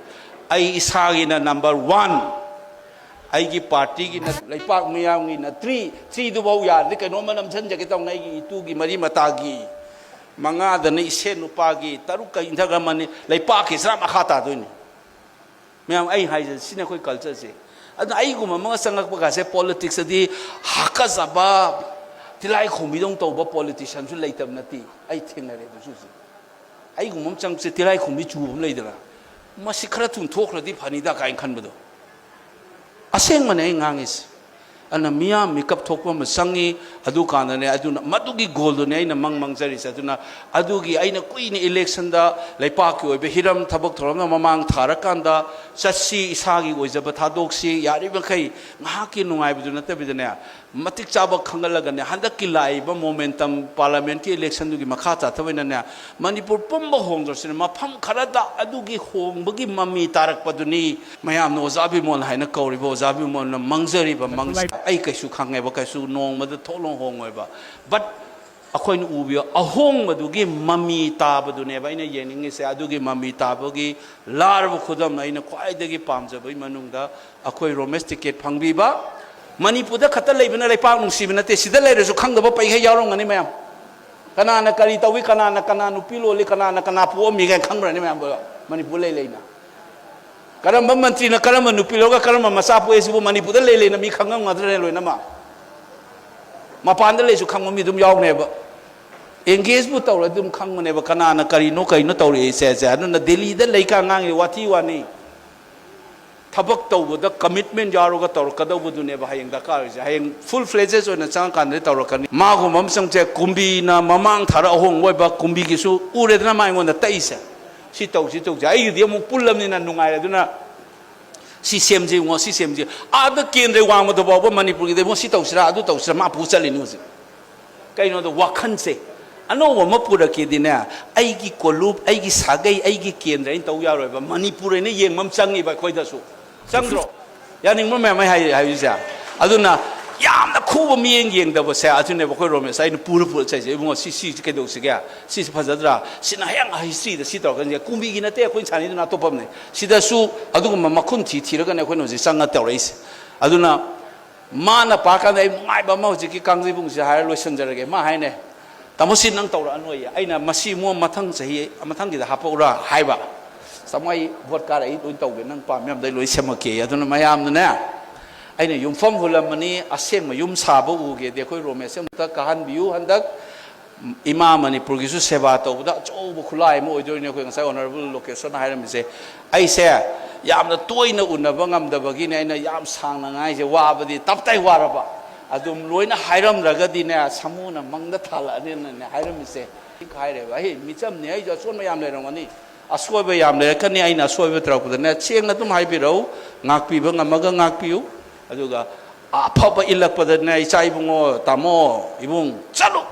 "ꯑꯩ ꯏꯁꯥꯒꯤꯅ number one, ꯑꯩꯒꯤ partyꯒꯤꯅ, ꯂꯩꯄꯥꯛ ꯃꯤꯌꯥꯝꯒꯤꯅ three, threeꯗꯨꯐꯥꯎ ꯌꯥꯔꯗꯤ ꯀꯩꯅꯣꯝꯃ ꯅꯝꯁꯤꯟꯖꯒꯦ ꯇꯧꯅ, ꯑꯩꯒꯤ ꯏꯇꯨꯒꯤ ꯃꯔꯤ ꯃꯇꯥꯒꯤ, ꯃꯉꯥꯗꯅ ꯏꯁꯦꯟ ꯅꯨꯄꯥꯒꯤ, ꯇꯔꯨꯛꯀ ꯏꯟꯊꯛꯈ꯭ꯔꯃꯅꯤ, ꯂꯩꯄꯥꯛꯀꯤ ꯁꯔꯥ ꯃꯈꯥ ꯇꯥꯗꯣꯏꯅꯤ"꯫ ꯃꯌꯥꯝ, ꯑꯩ ꯍꯥꯏꯁꯦ, ꯁꯤꯅ ꯑꯩꯈꯣꯏ cultureꯁꯦ꯫ ꯑꯗꯨꯅ ꯑꯩꯒꯨꯝꯕ ꯑꯃꯒ ꯆꯪꯉꯛꯄ ꯀꯥꯁꯦ, politicsꯇꯗꯤ ꯍꯥꯀꯠꯆꯕ, ꯇꯤꯜꯍꯥꯏꯈꯣꯝꯕꯤꯗꯧ ꯇꯧꯕ politicianꯁꯨ ꯂꯩꯇꯕ ꯅꯠꯇꯦ꯫ ꯑꯩ ꯊꯦꯡꯅꯔꯦ ꯑꯗꯨꯁꯨ ꯍꯧꯖꯤꯛ꯫ ꯑꯩꯒꯨꯝꯕ ꯑꯃ ꯆꯪꯉꯛꯁꯦ, ꯇꯤꯜꯍꯥꯏꯈꯣꯝꯕꯤ ꯆꯨꯕ ꯑꯃ ꯂꯩꯗꯅ, "ꯃꯁꯤ ꯈꯔ ꯊꯨꯅ ꯊꯣꯛꯈ꯭ꯔꯗꯤ ꯐꯅꯤꯗ" ꯀꯥꯏꯅ ꯈꯟꯕꯗꯣ꯫ ꯑꯁꯦꯡꯕꯅꯦ ꯑꯩ ꯉꯥꯡꯉꯤꯁꯦ꯫ ꯑꯗꯨꯅ ꯃꯤꯌꯥꯝ ꯃꯤꯀꯞ ꯊꯣꯛꯄ ꯑꯃ ꯆꯪꯉꯤ꯫ ꯑꯗꯨꯀꯥꯟꯗꯅꯦ, ꯑꯗꯨꯅ ꯃꯗꯨꯒꯤ goalꯗꯨꯅꯦ ꯑꯩꯅ ꯃꯪ ꯃꯪꯖꯔꯤꯁꯦ꯫ ꯑꯗꯨꯅ ꯑꯗꯨꯒꯤ ꯑꯩꯅ ꯀꯨꯏꯅ electionꯗ, ꯂꯩꯄꯥꯛꯀꯤ ꯑꯣꯏꯕ ꯍꯤꯔꯝ, ꯊꯕꯛ ꯊꯧꯔꯝꯅ ꯃꯃꯥꯡ ꯊꯥꯔꯀꯥꯟꯗ ꯆꯠꯁꯤ, ꯏꯁꯥꯒꯤ ꯑꯣꯏꯖꯕ ꯊꯥꯗꯣꯛꯁꯤ, ꯌꯥꯔꯤꯕꯃꯈꯩ ꯉꯥꯏꯍꯥꯛꯀꯤ ꯅꯨꯡꯉꯥꯏꯕꯗꯨ ꯅꯠꯇꯕꯤꯗꯅꯦ, ꯃꯇꯤꯛ ꯆꯥꯕ ꯈꯪꯒꯠꯂꯒꯅꯦ, ꯍꯟꯗꯛꯀꯤ ꯂꯥꯛꯏꯕ momentum, parliamentꯀꯤ electionꯗꯨꯒꯤ ꯃꯈꯥ ꯆꯠꯊꯕ ꯑꯣꯏꯅꯅꯦ, ꯃꯅꯤꯄꯨꯔ ꯄꯨꯝꯕ ꯍꯣꯡꯗ꯭ꯔꯁꯨꯅꯦ, ꯃꯐꯝ ꯈꯔꯗ ꯑꯗꯨꯒꯤ ꯍꯣꯡꯕꯒꯤ ꯃꯃꯤ ꯇꯥꯔꯛꯄꯗꯨꯅꯤ꯫ ꯃꯌꯥꯝꯅ ꯑꯣꯖꯥ ꯕꯤꯃꯣꯜ ꯍꯥꯏꯅ ꯀꯧꯔꯤꯕ ꯑꯣꯖꯥ ꯕꯤꯃꯣꯜꯅ ꯃꯪꯖꯔꯤꯕ ꯃꯪ-, ꯑꯩ ꯀꯩꯁꯨ ꯈꯪꯉꯦꯕ, ꯀꯩꯁꯨ ꯅꯣꯡꯃꯗ ꯊꯣꯛꯂꯣꯡ ꯍꯣꯡꯉꯣꯏꯕ꯫ But ꯑꯩꯈꯣꯏꯅ ꯎꯕꯤꯕ ꯑꯍꯣꯡꯕꯗꯨꯒꯤ ꯃꯃꯤ ꯇꯥꯕꯗꯨꯅꯦꯕ ꯑꯩꯅ ꯌꯦꯡꯅꯤꯡꯉꯤꯁꯦ꯫ ꯑꯗꯨꯒꯤ ꯃꯃꯤ ꯇꯥꯕꯒꯤ ꯂꯥꯔꯕ ꯈꯨꯗꯝ ꯑꯩꯅ ꯈ꯭ꯋꯥꯏꯗꯒꯤ ꯄꯥꯝꯖꯕꯒꯤ ꯃꯅꯨꯡꯗ ꯑꯩꯈꯣꯏ Romesh ticket ꯐꯪꯕꯤꯕ, ꯃꯅꯤꯄꯨꯔꯗ ꯈꯛꯇ ꯂꯩꯕꯅ ꯂꯩꯄꯥꯛ ꯅꯨꯡꯁꯤꯕ ꯅꯠꯇꯦ, ꯁꯤꯗ ꯂꯩꯔꯁꯨ ꯈꯪꯗꯕ ꯄꯩꯈꯩ ꯌꯥꯎꯔꯝꯒꯅꯤ ꯃꯌꯥꯝ꯫ ꯀꯅꯥꯅ ꯀꯔꯤ ꯇꯧꯏ, ꯀꯅꯥꯅ ꯀꯅꯥ ꯅꯨꯄꯤ ꯂꯣꯜꯂꯤ, ꯀꯅꯥꯅ ꯀꯅꯥ ꯄꯣꯛꯑꯝꯃꯤ ꯀꯥꯏꯅ ꯈꯪꯕ꯭ꯔꯅꯤ ꯃꯌꯥꯝ? ꯃꯅꯤꯄꯨꯔ ꯂꯩ ꯂꯩꯅ ꯀꯔꯝꯕ ꯃꯟꯇ꯭ꯔꯤꯅ ꯀꯔꯝꯕ ꯅꯨꯄꯤ ꯂꯧꯔꯒ ꯀꯔꯝꯕ ꯃꯆꯥ ꯄꯣꯛꯑꯦ ꯁꯤꯕꯨ ꯃꯅꯤꯄꯨꯔꯗ ꯂꯩ ꯂꯩꯅ ꯃꯤ ꯈꯪꯉꯝꯒꯗ꯭ꯔꯅꯦ ꯂꯣꯏꯅꯃꯛ? ꯃꯄꯥꯟꯗ ꯂꯩꯁꯨ ꯈꯪꯕ ꯃꯤ ꯑꯗꯨꯝ ꯌꯥꯎꯅꯦꯕ꯫ ꯑꯦꯡꯒꯦꯖꯄꯨ ꯇꯧꯔꯗꯤ ꯑꯗꯨꯝ ꯈꯪꯕꯅꯦꯕ ꯀꯅꯥꯅ ꯀꯔꯤꯅꯣ ꯀꯩꯅꯣ ꯇꯧꯔꯛꯏꯁꯦ꯫ ꯑꯗꯨꯅ ꯗꯦꯜꯂꯤꯗ ꯂꯩꯀꯥꯟ ꯉꯥꯡꯉꯤ ꯋꯥꯊꯤ ꯋꯥꯅꯤ꯫ ꯊꯕꯛ ꯇꯧꯕꯗ ꯀꯃꯤꯠꯃꯦꯟ ꯌꯥꯎꯔꯒ ꯇꯧꯔꯛꯀꯗꯧꯕꯗꯨꯅꯦꯕ ꯍꯌꯦꯡ ꯗꯔꯀꯥꯔ ꯑꯣꯏꯁꯦ꯫ ꯍꯌꯦꯡ ꯐꯨꯜ ꯐ꯭ꯂꯦꯖꯦꯁ ꯑꯣꯏꯅ ꯆꯪꯉꯀꯥꯟꯗꯗꯤ ꯇꯧꯔꯛꯀꯅꯤ꯫ ꯃꯥꯒꯨꯝꯕ ꯑꯃ ꯆꯪꯁꯦ, ꯀꯨꯝꯕꯤꯅ ꯃꯃꯥꯡ ꯊꯥꯔ ꯑꯍꯣꯡꯕ ꯑꯣꯏꯕ ꯀꯨꯝꯕꯤꯒꯤꯁꯨ ꯎꯔꯦꯗꯅ ꯃꯥ ꯑꯩꯉꯣꯟꯗ ꯇꯛꯏꯁꯦ꯫ ꯁꯤ ꯇꯧꯁꯤ ꯇꯧꯁꯤ꯫ ꯑꯩꯒꯤꯗꯤ ꯑꯃꯨꯛ ꯄꯨꯜꯂꯕꯅꯤꯅ ꯅꯨꯡꯉꯥꯏꯔꯦ꯫ ꯑꯗꯨꯅ ꯁꯤ ꯁꯦꯝꯁꯤ ꯏꯕꯨꯡꯉꯣ, ꯁꯤ ꯁꯦꯝꯁꯤ꯫ ꯑꯥꯗ ꯀꯦꯟꯗ꯭ꯔ ꯋꯥꯡꯃꯗ ꯐꯥꯎꯕ ꯃꯅꯤꯄꯨꯔꯒꯤꯗ ꯏꯕꯨꯡꯉꯣ ꯁꯤ ꯇꯧꯁꯤꯔꯥ, ꯑꯗꯨ ꯇꯧꯁꯤꯔꯥ, ꯃꯥ ꯄꯨ ꯆꯠꯂꯤꯅꯤ ꯍꯧꯖꯤꯛ꯫ ꯀꯩꯅꯣꯗ ꯋꯥꯈꯜꯁꯦ ꯑꯅꯧꯕ ꯑꯃ ꯄꯨꯔꯛꯀꯦꯗꯤꯅꯦ, ꯑꯩꯒꯤ ꯀꯣꯂꯨꯞ, ꯑꯩꯒꯤ ꯁꯥꯒꯩ, ꯑꯩꯒꯤ ꯀꯦꯟꯗ꯭ꯔ ꯑꯩꯅ ꯇꯧ ꯌꯥꯔꯣꯏꯕ꯫ ꯃꯅꯤꯄꯨꯔ ꯑꯩꯅ ꯌꯦꯡꯕ ꯑꯃ ꯆꯪꯉꯤꯕ ꯑꯩꯈꯣꯏꯗꯁꯨ꯫ ꯆꯪꯗ꯭ꯔꯣ? ꯌꯥꯅꯤꯡꯕ ꯃꯌꯥꯝ ꯑꯩ ꯍꯥꯏ-, ꯍꯥꯏꯔꯤꯁꯦ꯫ ꯑꯗꯨꯅ ꯌꯥꯝꯅ ꯈꯨꯕ ꯃꯤꯠꯌꯦꯡ ꯌꯦꯡꯗꯕꯁꯦ ꯑꯗꯨꯅꯦꯕ ꯑꯩꯈꯣꯏ ꯔꯣꯃꯦꯁ ꯑꯩꯅ ꯄꯨꯔ ꯄꯨꯔ ꯆꯠꯁꯦ꯫ ꯏꯕꯨꯡꯉꯣ, ꯁꯤ, ꯁꯤꯁꯤ ꯀꯩꯗꯧꯁꯤꯒꯦ? ꯁꯤꯁꯤ ꯐꯖꯗ꯭ꯔꯥ? ꯁꯤꯅ ꯍꯌꯦꯡ ꯍꯤꯁꯇ꯭ꯔꯤꯗ ꯁꯤ ꯇꯧꯔꯛꯀꯅꯤꯁꯦ꯫ ꯀꯨꯝꯕꯤꯒꯤ ꯅꯠꯇꯦ ꯑꯩꯈꯣꯏꯅ ꯁꯥꯟꯅꯩꯗꯨꯅ ꯑꯇꯣꯞꯄ ꯑꯃꯅꯦ꯫ ꯁꯤꯗꯁꯨ ꯑꯗꯨꯒꯨꯝꯕ ꯃꯈꯨꯟ ꯊꯤ ꯊꯤꯔꯒꯅꯦ ꯑꯩꯈꯣꯏꯅ ꯍꯧꯖꯤꯛ ꯆꯪꯉ ꯇꯧꯔꯛꯏꯁꯦ꯫ ꯑꯗꯨꯅ ꯃꯥꯅ ꯄꯥꯔꯀꯥꯟꯗ ꯑꯩ ꯅꯨꯡꯉꯥꯏꯕ ꯑꯃ ꯍꯧꯖꯤꯛꯀꯤ ꯀꯥꯡꯖꯩꯕꯨꯡꯁꯦ ꯍꯥꯏꯔ ꯂꯣꯏꯁꯤꯟꯖꯔꯒꯦ꯫ ꯃꯥ ꯍꯥꯏꯅꯦ, "ꯇꯥꯃꯣ, ꯁꯤ ꯅꯪ ꯇꯧꯔꯛꯑꯅꯣꯌꯦ"꯫ ꯑꯩꯅ, "ꯃꯁꯤ ꯃꯨꯛ ꯃꯊꯪ ꯆꯍꯤ, ꯃꯊꯪꯒꯤꯗ ꯍꯥꯞꯄꯛꯎꯔꯥ?" ꯍꯥꯏꯕ꯫ "ꯇꯥꯃꯣ, ꯑꯩ ꯚꯣꯠ ꯀꯥꯔ ꯑꯩ ꯂꯣꯏ ꯇꯧꯒꯦ, ꯅꯪ ꯄꯥꯝꯃꯤ ꯃꯌꯥꯝꯗꯣ ꯑꯩ ꯂꯣꯏ ꯁꯦꯝꯃꯛꯀꯦ"꯫ ꯑꯗꯨꯅ ꯃꯌꯥꯝꯅꯅꯦ, ꯑꯩꯅ ꯌꯨꯝꯐꯝ ꯍꯨꯜꯂꯝꯃꯅꯤ, ꯑꯁꯦꯡꯕ ꯌꯨꯝ ꯁꯥꯕ ꯎꯒꯦꯗꯤ ꯑꯩꯈꯣꯏ ꯔꯣꯃꯦꯁꯁꯦ ꯑꯃꯨꯛꯇ ꯀꯥꯍꯟꯕꯤꯌꯨ꯫ ꯍꯟꯗꯛ ꯏꯃꯥ ꯃꯅꯤꯄꯨꯔꯒꯤꯁꯨ ꯁꯦꯕꯥ ꯇꯧꯕꯗ ꯑꯆꯧꯕ ꯈꯨꯠꯂꯥꯏ ꯑꯃ ꯑꯣꯏꯗꯣꯏꯅꯤ꯫ ꯑꯩꯈꯣꯏ ꯉꯁꯥꯏ ꯑꯣꯅꯔꯦꯕꯜ ꯂꯣꯀꯦꯁꯟꯅ ꯍꯥꯏꯔꯝꯃꯤꯁꯦ, ꯑꯩꯁꯦ ꯌꯥꯝꯅ ꯇꯣꯏꯅ ꯎꯅꯕ ꯉꯝꯗꯕꯒꯤꯅꯦ ꯑꯩꯅ ꯌꯥꯝ ꯁꯥꯡꯅ ꯉꯥꯏꯁꯦ꯫ ꯋꯥꯕꯗꯤ ꯇꯞꯇꯥꯏ ꯋꯥꯔꯕ꯫ ꯑꯗꯨꯝ ꯂꯣꯏꯅ ꯍꯥꯏꯔꯝꯗ꯭ꯔꯒꯗꯤꯅꯦ, ꯁꯥꯃꯨꯅ ꯃꯪꯗ ꯊꯥꯜꯂꯛꯑꯅꯤꯅꯅꯦ ꯍꯥꯏꯔꯝꯃꯤꯁꯦ꯫ ꯍꯥꯏꯔꯦꯕ, "ꯑꯩ ꯃꯤꯆꯝꯅꯤ, ꯑꯩꯁꯨ ꯑꯆꯣꯟꯕ ꯌꯥꯝ ꯂꯩꯔꯝꯒꯅꯤ, ꯑꯁꯣꯏꯕ ꯌꯥꯝ ꯂꯩꯔꯛꯀꯅꯤ, ꯑꯩꯅ ꯑꯁꯣꯏꯕ ꯇꯧꯔꯛꯄꯗꯅꯦ ꯁꯦꯡꯅ ꯑꯗꯨꯝ ꯍꯥꯏꯕꯤꯔꯛꯎ, ꯉꯥꯛꯄꯤꯕ ꯉꯝꯃꯒ ꯉꯥꯛꯄꯤꯌꯨ, ꯑꯗꯨꯒ ꯑꯐꯕ ꯏꯜꯂꯛꯄꯗꯅꯦ, ꯏꯆꯥ ꯏꯕꯨꯡꯉꯣ, ꯇꯥꯃꯣ, ꯏꯕꯨꯡ, ꯆꯠꯂꯨ,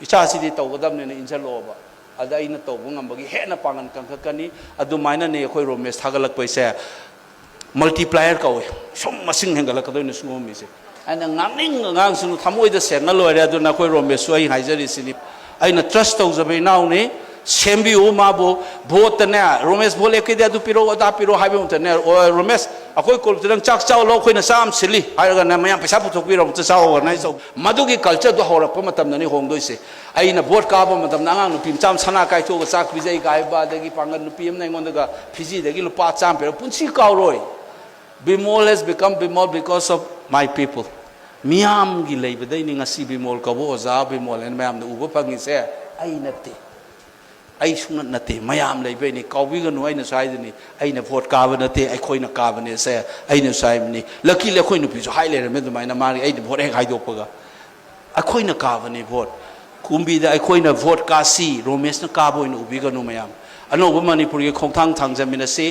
ꯏꯆꯥꯁꯤꯗꯤ ꯇꯧꯒꯗꯕꯅꯦꯅ ꯏꯟꯁꯤꯜꯂꯛꯑꯣꯕ꯫ ꯑꯗ ꯑꯩꯅ ꯇꯧꯕ ꯉꯝꯕꯒꯤ ꯍꯦꯟꯅ ꯄꯥꯡꯒꯜ ꯀꯟꯈꯠꯀꯅꯤ"꯫ ꯑꯗꯨꯃꯥꯏꯅꯅꯦ ꯑꯩꯈꯣꯏ ꯔꯣꯃꯦꯁ ꯊꯥꯒꯠꯂꯛꯄꯩꯁꯦ ꯃꯜꯇꯤꯄ꯭ꯂꯥꯏꯌꯔ ꯀꯧꯏ꯫ ꯁꯨꯝ ꯃꯁꯤꯡ ꯍꯦꯟꯒꯠꯂꯛꯀꯗꯣꯏꯅꯤ ꯁꯤꯒꯨꯝꯕ ꯃꯤꯁꯦ꯫ ꯑꯩꯅ ꯉꯥꯡꯅꯤꯡ ꯉꯥꯡꯁꯅꯨ, ꯊꯃꯣꯏꯗ ꯁꯦꯡꯅ ꯂꯣꯏꯔꯦ꯫ ꯑꯗꯨꯅ ꯑꯩꯈꯣꯏ ꯔꯣꯃꯦꯁꯁꯨ ꯑꯩ ꯍꯥꯏꯖꯔꯤꯁꯤꯅꯤ, ꯑꯩꯅ ꯇ꯭ꯔꯁ ꯇꯧꯖꯕ ꯏꯅꯥꯎꯅꯤ, ꯁꯦꯝꯕꯤꯌꯨ ꯃꯥꯕꯨ꯫ ꯚꯣꯠꯇꯅꯦ, "ꯔꯣꯃꯦꯁ ꯚꯣꯠ ꯂꯦꯞꯀꯦꯗꯤ ꯑꯗꯨ ꯄꯤꯔꯛꯑꯣ, ꯑꯗꯥ ꯄꯤꯔꯛꯑꯣ" ꯍꯥꯏꯕ ꯃꯍꯨꯠꯇꯅꯦ, "ꯑꯣ, ꯔꯣꯃꯦꯁ, ꯑꯩꯈꯣꯏ ꯀꯣꯂꯨꯞꯇ ꯅꯪ ꯆꯥꯛ ꯆꯥꯎ ꯂꯥꯎ, ꯑꯩꯈꯣꯏꯅ ꯆꯥ ꯑꯃ ꯁꯤꯜꯂꯤ ꯍꯥꯏꯔꯒꯅ ꯃꯌꯥꯝ ꯄꯩꯁꯥ ꯄꯨꯊꯣꯛꯄꯤꯔꯣ, ꯑꯃꯨꯛꯇ ꯆꯥꯎ, organize ꯇꯧ꯫ ꯃꯗꯨꯒꯤ culture ꯗꯨ ꯍꯧꯔꯛꯄ ꯃꯇꯝꯗꯅꯤ ꯍꯣꯡꯗꯣꯏꯁꯦ꯫ ꯑꯩꯅ ꯚꯣꯠ ꯀꯥꯕ ꯃꯇꯝꯗ ꯑꯉꯥꯡ ꯅꯨꯄꯤ ꯃꯆꯥ ꯑꯃ ꯁꯅꯥ ꯀꯥꯏꯊꯣꯛꯑꯒ ꯆꯥꯛ ꯄꯤꯖꯩ ꯀꯥꯏꯕ, ꯑꯗꯒꯤ ꯄꯥꯡꯒꯜ ꯅꯨꯄꯤ ꯑꯃꯅ ꯑꯩꯉꯣꯟꯗꯒ ꯐꯤꯖꯤꯗꯒꯤ ꯂꯨꯄꯥ ꯆꯥꯝꯃ ꯄꯤꯔꯛꯄ, ꯄꯨꯟꯁꯤ ꯀꯥꯎꯔꯣꯏ꯫ Bimol has become Bimol because of my people. ꯃꯤꯌꯥꯝꯒꯤ ꯂꯩꯕꯗꯩꯅꯤ ꯉꯁꯤ ꯕꯤꯃꯣꯜ ꯀꯧꯕ ꯑꯣꯖꯥ ꯕꯤꯃꯣꯜ ꯍꯥꯏꯅ ꯃꯌꯥꯝꯅ ꯎꯕ ꯐꯪꯉꯤꯁꯦ꯫ ꯑꯩ ꯅꯠꯇꯦ, ꯑꯩ ꯁꯨꯡꯅ ꯅꯠꯇꯦ, ꯃꯌꯥꯝ ꯂꯩꯕꯩꯅꯤ꯫ ꯀꯥꯎꯕꯤꯒꯅꯨ, ꯑꯩꯅꯁꯨ ꯍꯥꯏꯗꯨꯅꯤ, ꯑꯩꯅ ꯚꯣꯠ ꯀꯥꯕ ꯅꯠꯇꯦ, ꯑꯩꯈꯣꯏꯅ ꯀꯥꯕꯅꯦꯁꯦ ꯑꯩꯅꯁꯨ ꯍꯥꯏꯕꯅꯤ꯫ Luckily ꯑꯩꯈꯣꯏ ꯅꯨꯄꯤꯁꯨ ꯍꯥꯏ ꯂꯩꯔꯝꯃꯦ ꯑꯗꯨꯃꯥꯏꯅ, ꯃꯥꯅ ꯑꯩꯅ ꯚꯣꯠ ꯍꯦꯛ ꯍꯥꯏꯗꯣꯛꯄꯒ꯫ ꯑꯩꯈꯣꯏꯅ ꯀꯥꯕꯅꯤ ꯚꯣꯠ꯫ ꯀꯨꯝꯕꯤꯗ ꯑꯩꯈꯣꯏꯅ ꯚꯣꯠ ꯀꯥꯁꯤ, ꯔꯣꯃꯦꯁꯅ ꯀꯥꯕ ꯑꯣꯏꯅ ꯎꯕꯤꯒꯅꯨ ꯃꯌꯥꯝ꯫ ꯑꯅꯧꯕ ꯃꯅꯤꯄꯨꯔꯒꯤ ꯈꯣꯡꯊꯥꯡ ꯊꯥꯡꯖꯃꯤꯟꯅꯁꯤ꯫